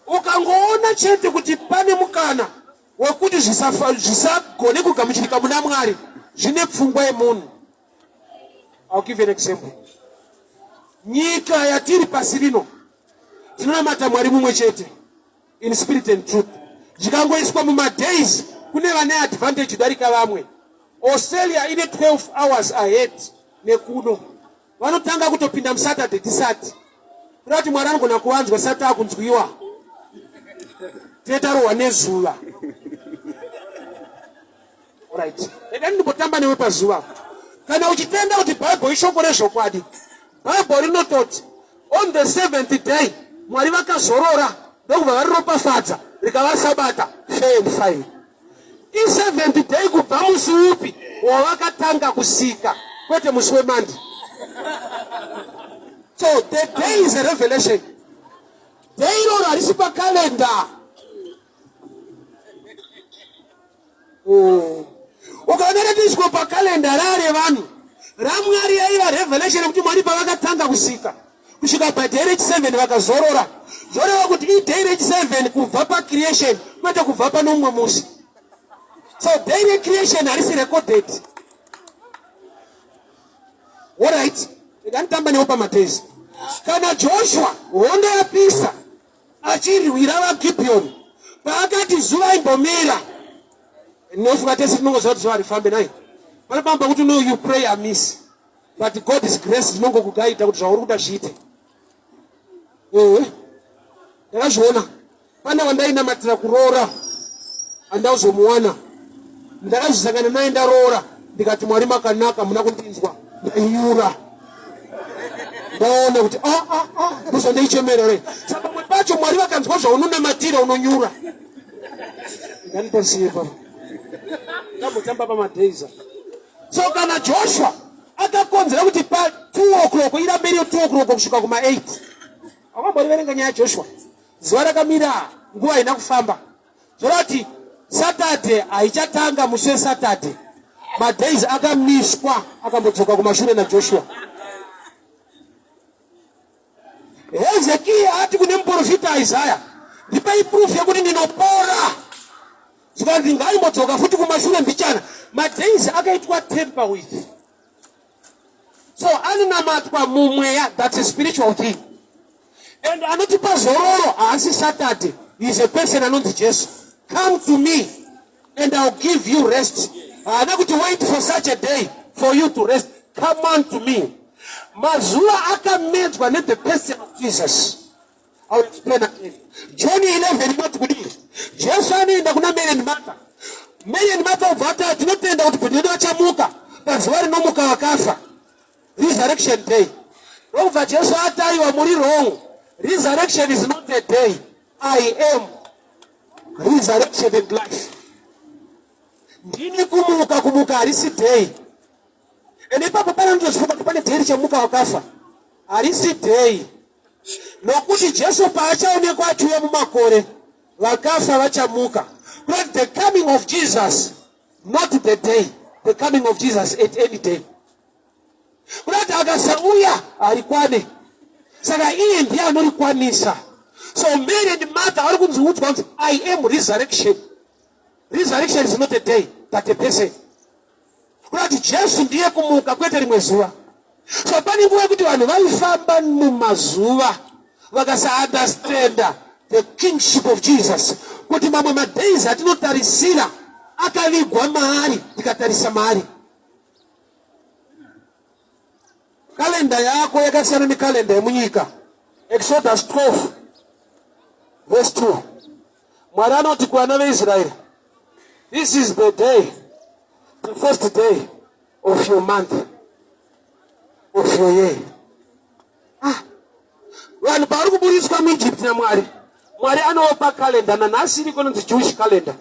Ukangoona chete kuti pane mukana wekuti zvisagone kugamuchirika muna Mwari zvine pfungwa yemunhu. I'll give an example. Nyika yatiri pasi rino tinonamata Mwari mumwe chete in spirit and truth. Zvikangoiswa mumadays kune vane advantage kudarika vamwe. Australia ine 12 hours ahead nekuno. Vanotanga kutopinda muSaturday tisati. Kuda kuti Mwari anogona kuvanzwa sati akunzwiwa. Tetarohwa nezuva. Alright. Rega ndimbotamba newe pazuva. Kana uchitenda kuti Bible ishoko rezvokwadi, Bible rinototi on the seventh day Mwari vakazorora ndokubva variropafadza rikava sabata fair and fine. Iseventh day kubva musi upi wavakatanga kusika kwete musi weMonday. So the day is a revelation. Day iroro harisi pakalenda. Oh. Ukaona ratiiswa pakalenda rare vanhu raMwari yaiva revelation yekuti Mwari pavakatanga kusika kusvika paday rechi7 vakazorora zvoreva kuti iday rechi7 kubva pacreation kwete kubva pane umwe musi. So day recreation harisi recorded. Alright, ndikanditamba newo pamadays. Kana Joshua hondo yapisa achirwira vaGibhiyoni paakati zuva imbomira nofunga tese tinongoziva kuti zuva rifambe nai pane pamwe pakuti no you pray amiss but God is grace rinongokugaita kuti zvauri kuda zviite. Ehe, ndakazviona pane wandainamatira kuroora andauzomuwana ndakazvisangana naye ndaroora ndikati Mwari makanaka muna kundinzwa ndanyura ndaona kuti ah, ah, ah, ndozvandaichemera re saka pamwe pacho Mwari vakanzwa zvaunonamatira unonyura. Ndandipasiye papa ndambotamba pamadays. So kana Joshua akakonzera kuti pa 2 o'clock irambe iri 2 o'clock kusvika kuma 8. Wakamboriverenga nyaya yaJoshua? Zuva rakamira, nguva haina kufamba. Zvoreva kuti Saturday haichatanga musi weSaturday. Madays akamiswa akambodzoka kumashure naJoshua. Hezekiya ati kune muprofita Isaya, ndipei proof yekuti ndinopora. Zvikanzi ngaimbodzoka futi kumashure mbichana. Madays akaitwa tamper with. So anonamatwa mumweya, that's a spiritual thing. And anotipa zororo haasi Saturday, he is a person anonzi Jesu. Come to me and I'll give you rest. Haana kuti wait for such a day for you to rest. Come on to me. Mazuva akamedzwa ne the person of Jesus. I'll explain again. John 11 inoti kudii? Jesu anoenda kuna Mary and Martha. Mary and Martha obva ati tinotenda kuti bhudhi vedu vachamuka pazuva rinomuka vakafa. Resurrection day. Ndokubva Jesu ati aiwa muri wrong. Resurrection is not a day. I am resurrection and life. Ndini kumuka, kumuka harisi day. And ipapo pane anotoziva kuti pane day richamuka wakafa. Harisi day. Nokuti Jesu paachaonekwa achiuya mumakore, vakafa vachamuka. But the coming of Jesus, not the day, the coming of Jesus at any day. Kurati akasauya harikwane. Saka iye ndiye anorikwanisa. So Mary and Martha vari kunziudzwa kunzi I am resurrection. Resurrection is not a day, but a person. Kurati Jesu ndiye kumuka kwete rimwe zuva. So pane nguva yekuti vanhu vaifamba mumazuva vakasaunderstanda the kingship of Jesus, kuti mamwe madays atinotarisira akavigwa maari, tikatarisa maari. Kalenda yako yakasiyana nekalenda yemunyika. Exodus 12 verse 2. Mwari anoti kuvana veIsraeri, this is the day, the first day of your month, of your year. Vanhu pavari kuburitswa muEgypt naMwari, Mwari anovapa kalenda. Nanhasi iriko inonzi Jewish calendar.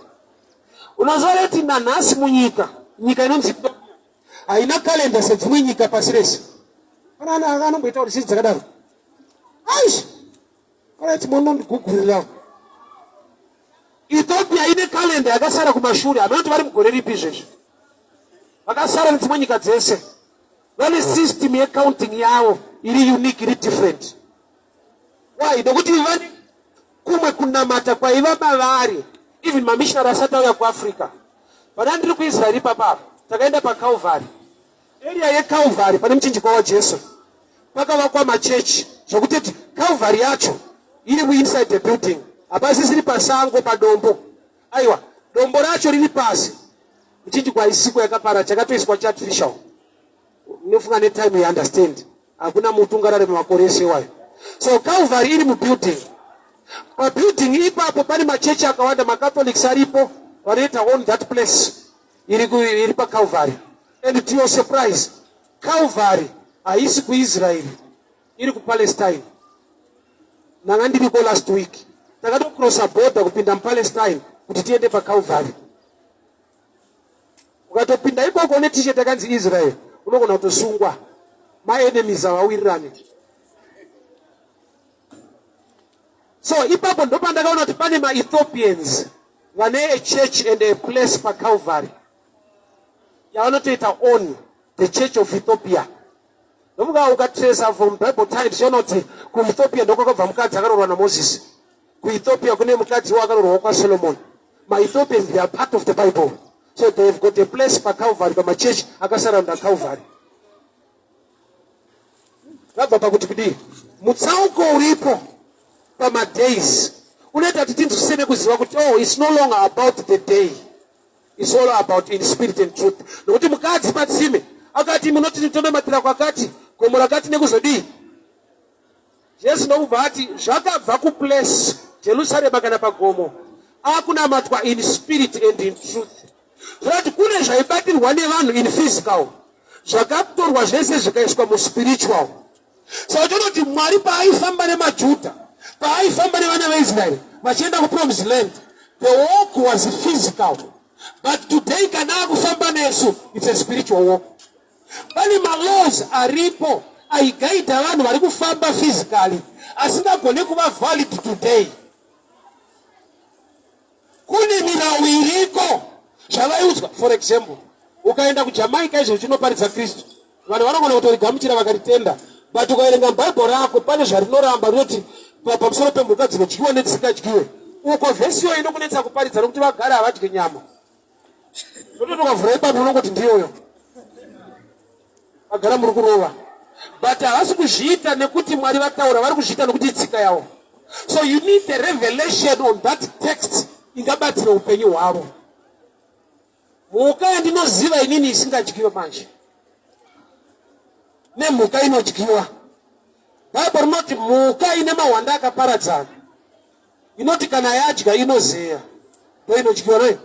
Unoziva kuti nanhasi munyika, nyika inonzi haina kalenda sedzimwe nyika pasi rese. Pana anomboita kuti chii dzakadaro. Aish! Alright, munondigugurirawo. Ethiopia Ethiopia ine kalenda yakasara kumashure, hameno kuti vari mugore ripi izvezvi. Vakasara nedzimwe nyika dzese. Vane system yecounting yavo iri unique, iri different. Why? Nokuti vane kumwe kunamata kwaiva mavari even mamissionary asati auya kuAfrica. Pana ndiri kuIsrael ipapa, takaenda paCalvary. Area yeCalvary pane muchinjikwa waJesu pakavakwa machechi zvokutoti Calvary yacho iri muinside the building, hapasisiri pasango padombo. Aiwa, dombo racho riri pasi, muchinjikwa haisiko yakapara, chakatoiswa chiartificial. Unofunga netime you understand, hakuna muti ungararama makore ese iwayo. So Calvary iri mubuilding. Pabuilding ipapo pane machechi akawanda, maCatholics aripo vanoita own that place iri paCalvary. And to your surprise, Calvary haisi kuIsraeri, iri kuPalestine. Ndanga ndiriko last week, takatocrossa border kupinda muPalestine kuti tiende paCalvary. Ukatopinda ikoko une t-shirt yakanzi Israel, unogona kutosungwa. Maenemies havawirirani. So ipapo ndopandakaona kuti pane maEthiopians vane a church and a place paCalvary yavanotoita own, the Church of Ethiopia. Ndomuka ukatracer from Bible times, yoona kuti kuEthiopia ndokwakabva mukadzi akaroorwa naMoses. KuEthiopia kune mukadzi wakaroorwa kwaSolomon. MaEthiopians, they are part of the Bible, so they have got a place paCalvary, pamachechi akasurrounda Calvary. Zvabva pakuti kudii? Mutsauko uripo pamadays unoita kuti tinzwisise nekuziva kuti, oh, it's no longer about the day, it's all about in spirit and truth. Nokuti mukadzi patsime akati, "Munoti tonamatira kwakati, gomo rakati, nekuzodii?" Jesu ndokubva ati zvakabva kuplace Jerusarema kana pagomo, akunamatwa in spirit and in truth. Zvorati kune zvaibatirwa nevanhu in physical, zvakatorwa zvese zvikaiswa muspiritual. Saka tonoti Mwari paaifamba nemaJudha, paaifamba nevana veIsraeri vachienda kupromised land, the walk was physical, but today kana akufamba nesu, it's a spiritual walk. Pane malaws aripo aiguida vanhu vari kufamba physically asingagone kuva valid today. Kune mirau iriko zvavaiudzwa. For example, ukaenda kuJamaica izvo uchinoparidza Kristu, vanhu vanogona kutorigamuchira vakaritenda, but ukaverenga mubhaibheri rako pane zvarinoramba. Rinoti pamusoro pemhuka dzinodyiwa nedzisingadyiwe uko, vhesi iyoyo inokunetsa kuparidza nokuti vagara havadye nyama. Nototi ukavhura ipapo unongoti ndiyoyo, vagara muri kurova. But havasi kuzviita nekuti Mwari vataura, vari kuzviita nekuti itsika yavo. So you need a revelation on that text ingabatsira upenyu hwavo. Mhuka yandinoziva inini isingadyiwe manje nemhuka inodyiwa, Bhaibheri rinoti mhuka ine mahwanda akaparadzana, inoti kana yadya inozeya, ndo inodyiwa nayo.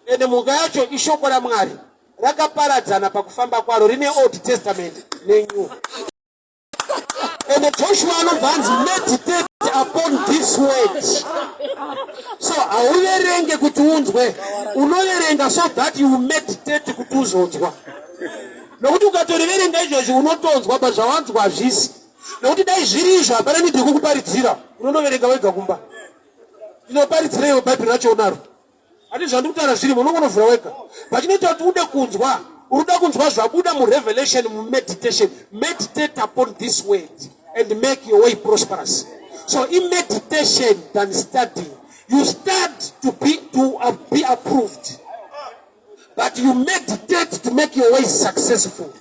Ende mhuka yacho ishoko raMwari rakaparadzana pakufamba kwaro, rine Old Testament neNew. Ende Joshua anobva anzi, "Meditate upon this word." So hauverenge kuti unzwe, unoverenga so that you meditate kuti uzonzwa. Nokuti ukatoriverenga izvozvi unotonzwa, but zvawanzwa hazvisi, nokuti dai zviri izvo hapana need yekukuparidzira, unonoverenga wega kumba. Ndinoparidzireiwo Bhaibheri racho unaro? Hati zvandiri kutaura zvirimo, unongonovhura wega. Pachinoita kuti ude kunzwa, uri kuda kunzwa zvabuda murevelation, mumeditation. Meditate upon this word and make your way prosperous. So in meditation than studying. You start to be approved, but you meditate to make your way successful.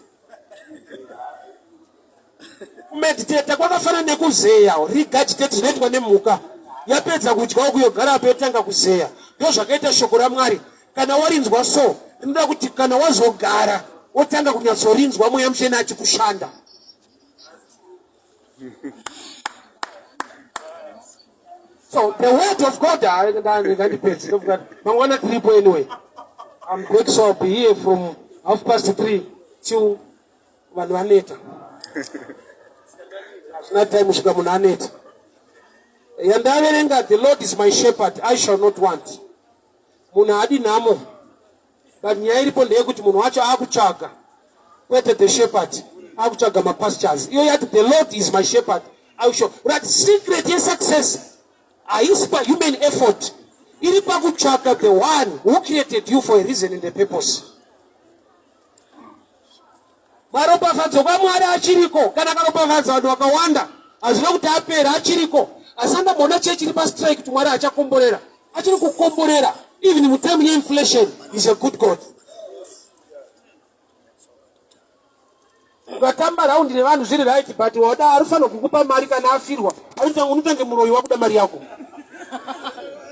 Kumeditata kwakafanana nekuzeya, regurgitate, zvinoitwa nemhuka yapedza kudya, ukuyogara apo yotanga kuzeya. Ndo zvakaita shoko raMwari. Kana warinzwa so, rinoda kuti kana wazogara wotanga kunyatsorinzwa, Mweya Mutsvene achikushanda. So the word of God, ngandipedze, mangwana tiripo. Anyway, I'm back, so I'll be here from 3:30 till vanhu vaneta. Hazvina time kusvika munhu aneta. Yandaverenga, "The Lord is my shepherd, I shall not want." Munhu haadi nhamo, but nyaya iripo ndeyekuti munhu wacho akutsvaga kwete the shepherd, akutsvaga mapastures. Iyo yati, "The Lord is my shepherd, I shall." Right, secret yesuccess haisi pahuman effort. Iri pakutsvaka the one who created you for a reason and a purpose. Maropafadzo kwaMwari achiriko, kana akaropafadza vanhu vakawanda hazvina kuti apera, achiriko. Asi andamboona chechi iri pastrike kuti Mwari achakomborera, achiri kukomborera even mutime yeinflation. Is a good God. Ukatamba raundi nevanhu zviri right, but wada arifanira kukupa mari kana afirwa, unotange muroyi wakuda mari yako.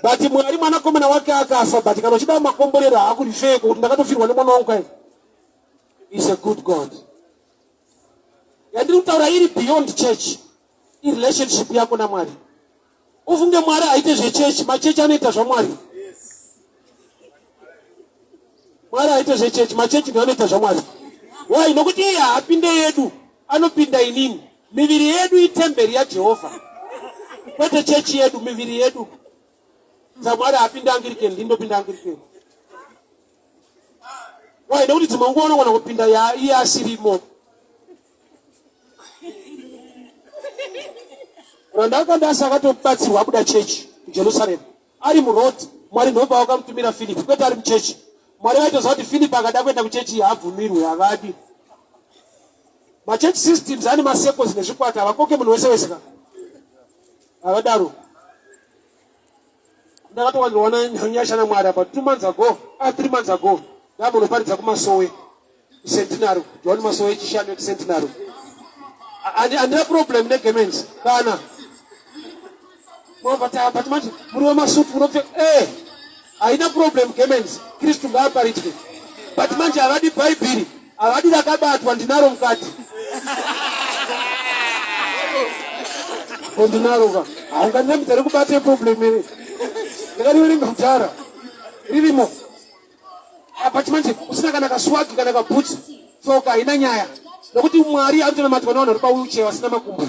But Mwari mwanakomana wake akafa, but kana uchida makomborero haakurifeko kuti ndakatofirwa nemwana wangu kai. Is a good God. Yandiri kutaura iri beyond church, irelationship yako naMwari. Ufunge Mwari haite zvechechi, machechi anoita zvaMwari. Mwari haite zvechechi, machechi ndiyo anoita zvaMwari. Why? Nokuti iye haapinde yedu, anopinda inini. Miviri yedu itemberi yaJehovha, kwete chechi yedu, miviri yedu. SaMwari haapinde Anglican, ndindopinda Anglican. Why? Nokuti dzimwe nguva unogona kupinda iye asirimo. Randa akandasi akatobatsirwa abuda chechi kuJerusarema ari muroad. Mwari ndobva wakamutumira Philip, kwete ari muchechi. Mwari vaitoziva kuti Philip akada kuenda kuchechi haabvumirwe, havadi. Machurch systems ane macircles nezvikwata, havakoke munhu wese wese ka, havadaro. Ndakatowanirwa nyasha naMwari apa 2 months ago, 3 months ago, ndamunoparidza kumasowe Centenary, John Masowe chishanu Centenary. Andina problem negarments kana but manje muri wemasutu munopfeka eh haina problem garments, Kristu ngaaparidzwe, but manje havadi Bhaibheri, havadi rakabatwa, ndinaro mukati, ndinaro ka, haungandirambidza rekubata, problem here? Ndakariverenga kudhara, ririmo apa. Chimanje usina kana kaswagi kana kabhutsu, tsoka haina nyaya, nokuti Mwari anotonamatwa nevanhu vari pawheelchair vasina makumbo.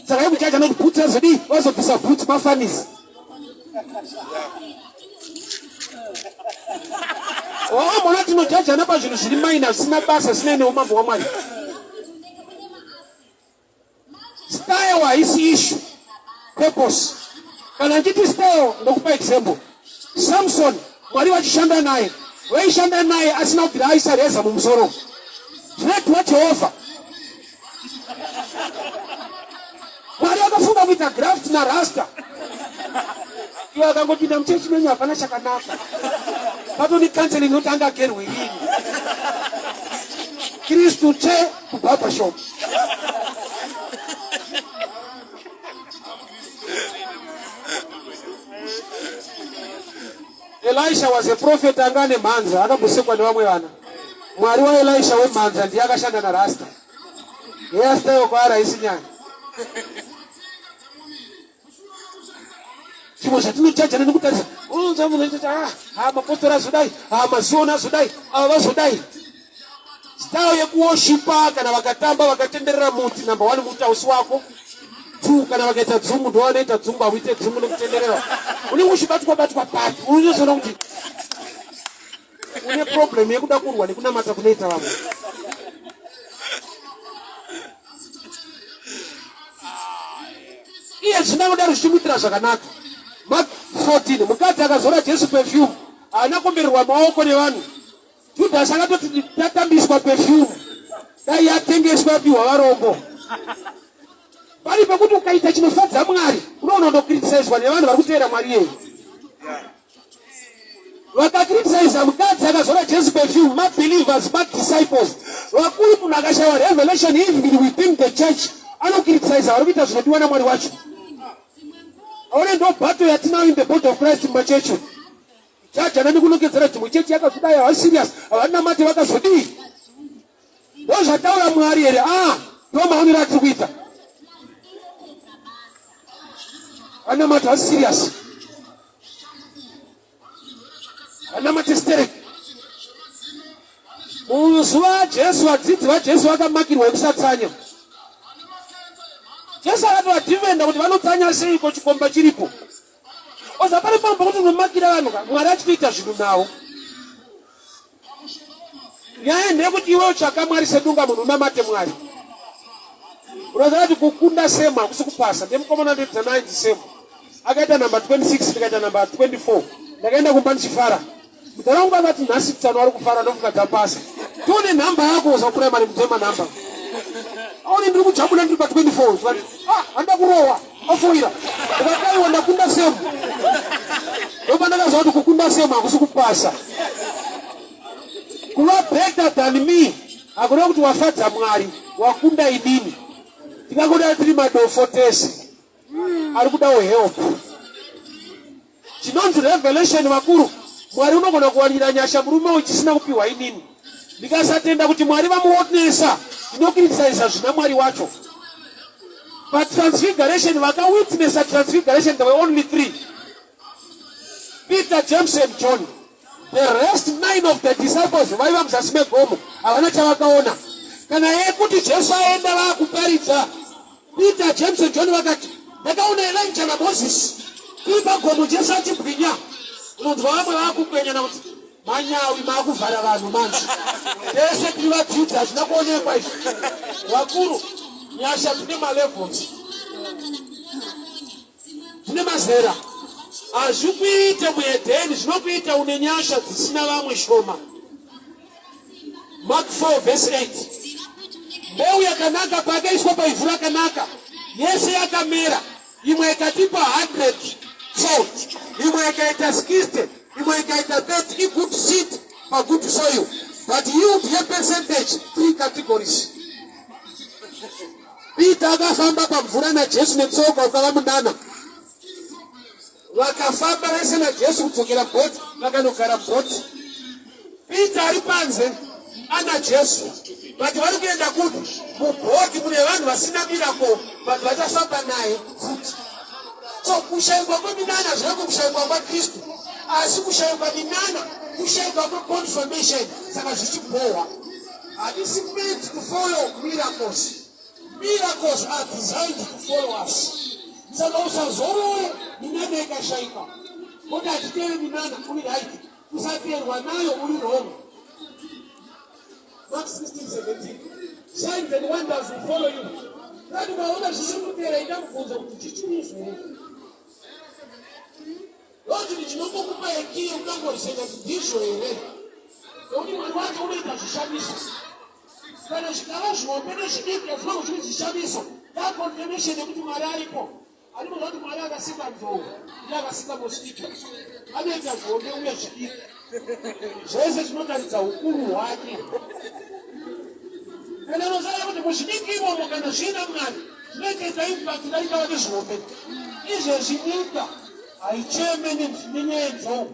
Saka yekujaja noti bhutsu azodii, vazobvisa bhutsu mafanisi. Oh, mona tinojajana pazvinhu zviri maina, zvisina basa, zvisina neumambo hwaMwari. Style haisi issue, purpose. Kana ndichiti style, ndokupa example. Samson, Mwari vachishanda naye, vaishanda naye asina kubvira aisa reza mumusoro. Dread waJehovha. Mwari akafunga kuita graft narasta, iwe akangopinda muchechi menyu hapana chakanaka, patoni counseling inoti anga agerwe rini. Kristu che kubarbershop. Elisha was a prophet anga ane mhanza, akambosekwa nevamwe vana. Mwari waElisha wemhanza ndiye akashanda narasta. Hairstyle kwaari haisi nyaya. Zvimwe zvatinojajana nekutarisa, unonzwa munhu achiti, ah, ah, mapostori azodai, ah, maziona azodai, ava vazodai. Style yekuwoshipa, kana vakatamba vakatenderera muti, number one, muti hausi wako. Two, kana vakaita dzungu, ndo vanoita dzungu, hauite dzungu nekutenderera. Unenge uchibatwa batwa papi, unonyatsoona kuti une problem yekuda kurwa nekunamata kunoita vamwe. Iye zvino anodaro zvichimuitira zvakanaka. Mark 14, mukadzi akazora Jesu perfume haana kuombererwa maoko nevanhu. Judhasi akatoti tatambiswa perfume, dai yatengeswa yapiwa varombo. Pari pekuti ukaita chinofadza Mwari, unoona unokritisizwa nevanhu vari kuteera Mwari iyeye. Vakakritisaiza mukadzi akazora Jesu perfume, mabelievers, madisciples vakuru. Munhu akashaiwa revelation even within the church anokritisaiza vari kuita zvinodiwa naMwari wacho. Aone, ndo battle yatinayo in the body of Christ mumachechi. Jajana nekunongedzera dzimwe chechi yakazodai, havasi serious, havanamate, vakazodii. Ndo zvataura Mwari here? Ah, ndo maonero atiri kuita. Vanamata havasi serious, vanamate sterek. Muzuva aJesu, vadzidzi vaJesu vakamakirwa ekusatsanya. Jesu akatovadhivenda kuti vanotsanya seiko chikomba chiripo. Oza pane pamwe pekuti unomakira vanhu ka, Mwari achitoita zvinhu navo. Nyaya ndeyekuti iwe utsvaka Mwari sedunga munhu, unamate Mwari. Unoziva kuti kukunda semu hakusi kupasa. Ndemukomana ndoidzana ainzi semu. Akaita number 26 ndikaita number 24. Ndakaenda kumba ndichifara. Mudhara wangu akati nhasi tsano ari kufara ndofunga dzapasa. Tione nhamba yako uza primary mutema nhamba. Aone ndiri kujambula ndiri pa 24. Zvikati ah handa kurohwa afoira. Ndikati ndakunda semu. Ndopa ndakaziva kuti kukunda semu hakusi kupasa. Kuva better than me hakureva kuti wafadza Mwari, wakunda inini. Tingangodai tiri madofo tese. Ari kudawo help. Chinonzi revelation vakuru, Mwari unogona kuwanira nyasha murume uyu chisina kupiwa inini. Ndikasatenda kuti Mwari vamuonesa, ndinokritisaiza zvina Mwari wacho. Patransfiguration vakawitnessa transfiguration there were only three. Peter, James and John. The rest nine of the disciples vaiva muzasi megomo havana chavakaona. Kana yekuti Jesu aenda vakuparidza, Peter, James and John vakati ndakaona Elijah naMoses tiri pagomo Jesu achibwinya. Unonzwa vamwe vakukwenyana kuti manyawi makuvhara vanhu manje. Tese tiri vadzidzi hazvina kuonekwa izvi. Vakuru nyasha dzine malevels Zvine mazera. Hazvikuite muhedheni, zvinokuita une nyasha dzisina vamwe shoma. Mark 4 verse 8. Mbeu yakanaka pakaiswa paivhu rakanaka, yese yakamera, imwe ikatipa 100 fold, imwe ikaita 60, imwe ikaita 30, igood seed pagood soil, but yield yepercentage three categories. Peter akafamba pamvura naJesu netsoka ukava munana. Vakafamba vese naJesu kudzokera bhoti, vakanogara bhoti. Peter ari panze ana Jesu, but vari kuenda kupi? Mubhoti mune vanhu vasina miracle, but vachafamba naye futi. So kushaikwa kweminana zvinenge kushaikwa kwaKristu, asi kushaikwa minana kushaikwa kweconfirmation, saka zvichibhohwa. Hatisi meant to follow miracles. Miracles are designed to follow us. Saka usazorore minana ikashaikwa. Kuti hatiteere minana uri right. Kusateerwa nayo uri wrong. Mark 16:17. Signs and wonders will follow you. Kati ukaona zvisiri kuteera ita mubvunzo kuti chichii zvee. Ndoti ndinongokupa yekiyi unongoriseka kuti ndizvo here, nokuti Mwari wacho unoita zvishamiso. Kana zvikava zvihombe nezvidiki hazvinongo zviri zvishamiso, yaconfirmation yekuti Mwari aripo. Arimo zvati Mwari akasika nzou, ndiye akasika mosquito, anoita zvihombe uye zvidiki, zvese zvinotaridza ukuru hwake. Kana unoziva kuti muzvidiki imomo kana zviina Mwari zvinoita impact darika vane zvihombe. Izvezvi nyika haicheme nenyaya yenzou.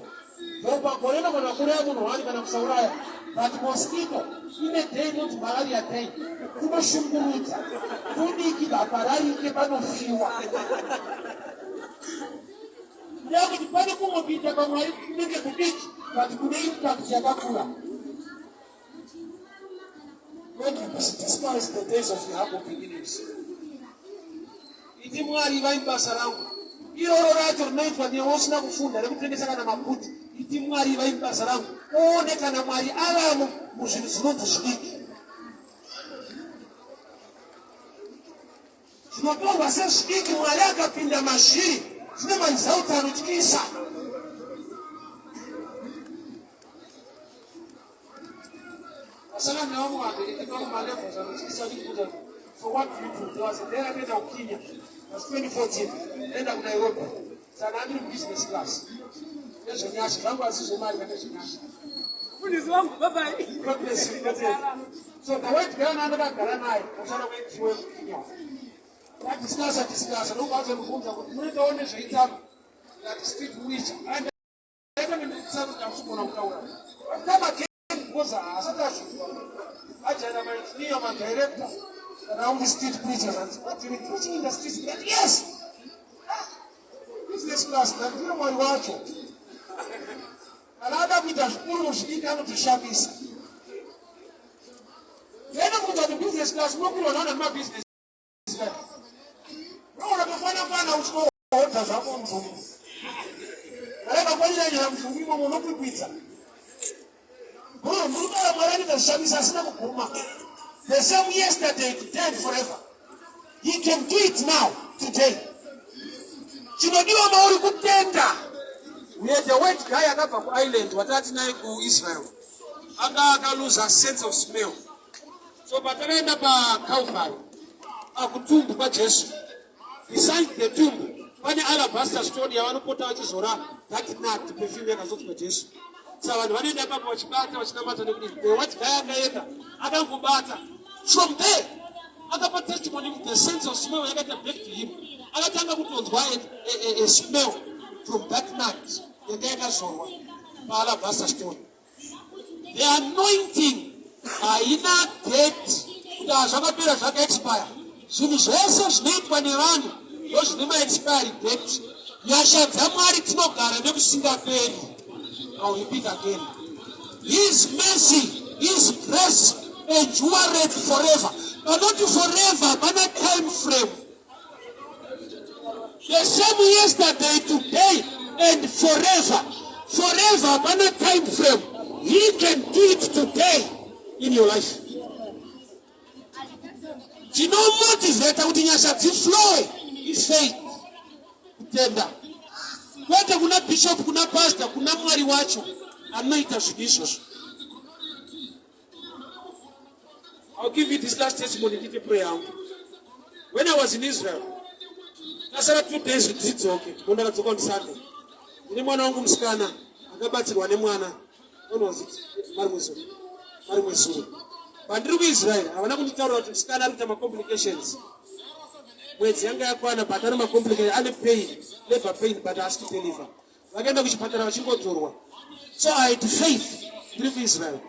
Nzou pagore inogona kuuraya munhu wani kana kusauraya, but mosquito ine day inonzi malaria day, kunoshungurudza tudiki hapararike panofiwa. Ndeyekuti pane kumwe kuita kwaMwari kunenge kudiki but kune impact yakakura. Don't despise the days of your humble beginnings. Iti Mwari ivai basa rangu. Iroro racho rinoitwa newe usina kufunda rekutengesa kana maputi. Iti Mwari ivai basa rangu. Uone kana Mwari avamo muzvinhu zvinonzi zvidiki. Zvinotorwa sezvidiki Mwari akapinda mazviri zvine maresults anotyisa. Asana nevamwe vabereki pamwe malevels anotyisa vachibvunza kuti so what do you do? There was a day rakaenda kuKenya was 2014 ndaenda kuNairobi saka andiri mubusiness class nezvenyasha zvangu asi zvemari kana zvenyasha. Mufundisi wangu bye bye. God bless you. God bless you. So the white girl ndakagara naye musana wedziwe kuKenya. Tadiscussa discussa ndokubva mubvunza kuti munoitawo nezveitano ndikati street preacher. And Mwari wacho kana ada kuita zvikuru zvidiki anotoshamisa. Then kuita kuti business class unokwirwa naana mumabhizinesi Unotofana uchitohodha zvako muzungu. Kana makwanira nyaya muzungu imomo unokwikwidza. Bro, murume waMwari anoita zvishamisa asina kuguma. The same yesterday, today and forever. He can do it now, today. Chinodiwa mauri kutenda. We had a white guy akabva kuIreland watati naye kuIsrael. Anga akaluza sense of smell. So patakaenda paCalvary, pakutumbu kwaJesu, beside the tomb pane alabaster stone yavanopota vachizora that nut perfume yakazodzwa Jesu. Saka vanhu vanoenda ipapo vachibata vachinamata nekudii. The white guy akaenda akangobata. From there akapa testimony with the sense of smell yakaita back to him. Akatanga kutonzwa a smell from that nut yanga yakazorwa paalabaster stone. The anointing haina date kuti hazvakapera zvakaexpire. Zvinhu zvese zvinoitwa nevanhu ndozvine maexpiry date. Nyasha dzaMwari dzinogara nekusingaperi. I'll repeat again. His mercy, His grace endureth forever. Panoti forever pana time frame. The same yesterday, today and forever. Forever pana time frame. He can do it today in your life. Chinomotivheta kuti nyasha dziflowe ifaith, kutenda, kwete kuna bishop, kuna pastor, kuna Mwari wacho anoita zvinhu izvozvo. I'll give you this last testimony ndite prayer yangu. When I was in Israel, ndasara 2 days kuti ndidzoke, ndakadzoka on Sunday. Ndine mwana wangu musikana akabatsirwa nemwana. When was it? Marimwe zuro. Pandiri kuIsrael, havana kunditaurira kuti musikana ari kuita macomplications. Mwedzi yanga yakwana, but ane macomplications, ane pain, labor pain, but haasi kudeliver. Vakaenda kuchipatara vachingodzorwa. So I had faith ndiri kuIsrael.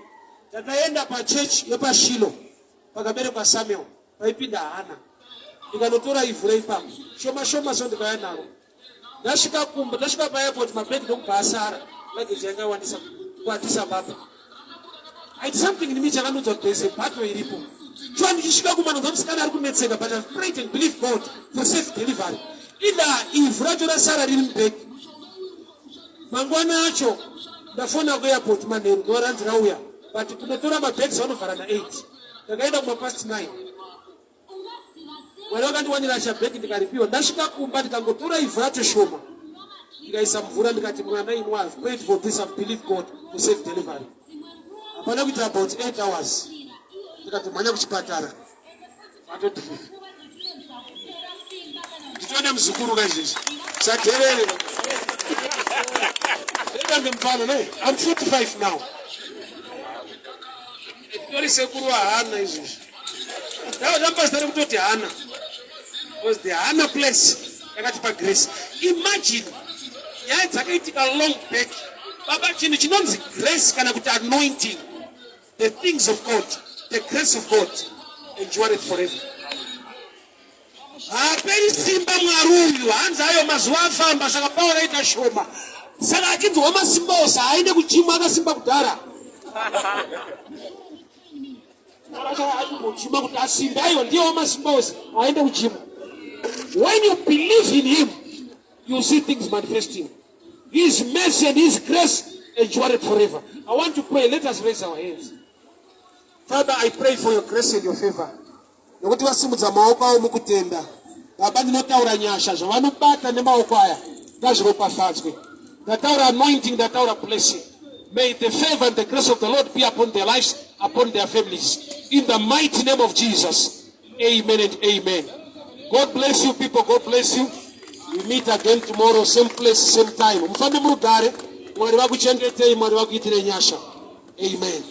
Takaenda pachechi yepaShilo pakaberekwa Samuel, paipinda Hana. Ndikanotora ivhu reipapo shoma shoma, so ndikauya naro. Ndasvika kumba, ndasvika paairport, mabhegi ndokubva asara, luggage yanga yawandisa kuAddis Ababa. I had something in me chakandiudza kuti there's a battle iripo. Sure, ndichisvika kumba ndonzwa musikana ari kunetseka, but I've prayed and believed God for safe delivery. Ida ivhu racho rasara riri mubhegi. Mangwana acho ndafona kuairport manheru, ndoranzi rauya, but kunotora mabags vanovhara na8. Ndakaenda kumapast 9. Mwari vakandiwanira chabhegi, ndikaripiwa. Ndasvika kumba, ndikangotora ivhu racho shoma, ndikaisa mvura, ndikati, "Mwana, inwa. I've prayed for this. I've believed God for safe delivery." Hapana kuita about 8 hours, ndikatomhanya kuchipatara, vatodeliver. Nditone muzukuru kaizvezvi sadherere ndetange mufana ne I'm 45 now. Nditori sekuru waHana izvezvi. Ndapazita rekutoti Hana because the Hana place yakatipa grace. Imagine nyaya dzakaitika long back, baba. Chinhu chinonzi grace kana kuti anointing, the things of God, the grace of God endureth forever. Haaperi simba Mwari uyu. Hanzi ayo mazuva afamba, saka power aita shoma, saka achinzwa masimba ose haaende kugym, akasimba kudhara kugym kuti asimbe. Aiwa, ndiye wamasimba ose, aende kugym. When you believe in Him, you see things manifesting. His mercy and His grace endureth forever. I want to pray. Let us raise our hands. Father, I pray for your grace and your favor, nekuti vasimudza maoko avo mukutenda. Baba, ndinotaura nyasha. Zvavanobata nemaoko aya ngazviropafadzwe. Ndataura anointing, ndataura blessing. May the favor and the grace of the Lord be upon their lives, upon their families, in the mighty name of Jesus. Amen and amen. God bless you, people. God bless you. We meet again tomorrow, same place, same time. Mufambe murugare. Mwari vakuchengetei, Mwari vakuitirei nyasha. Amen.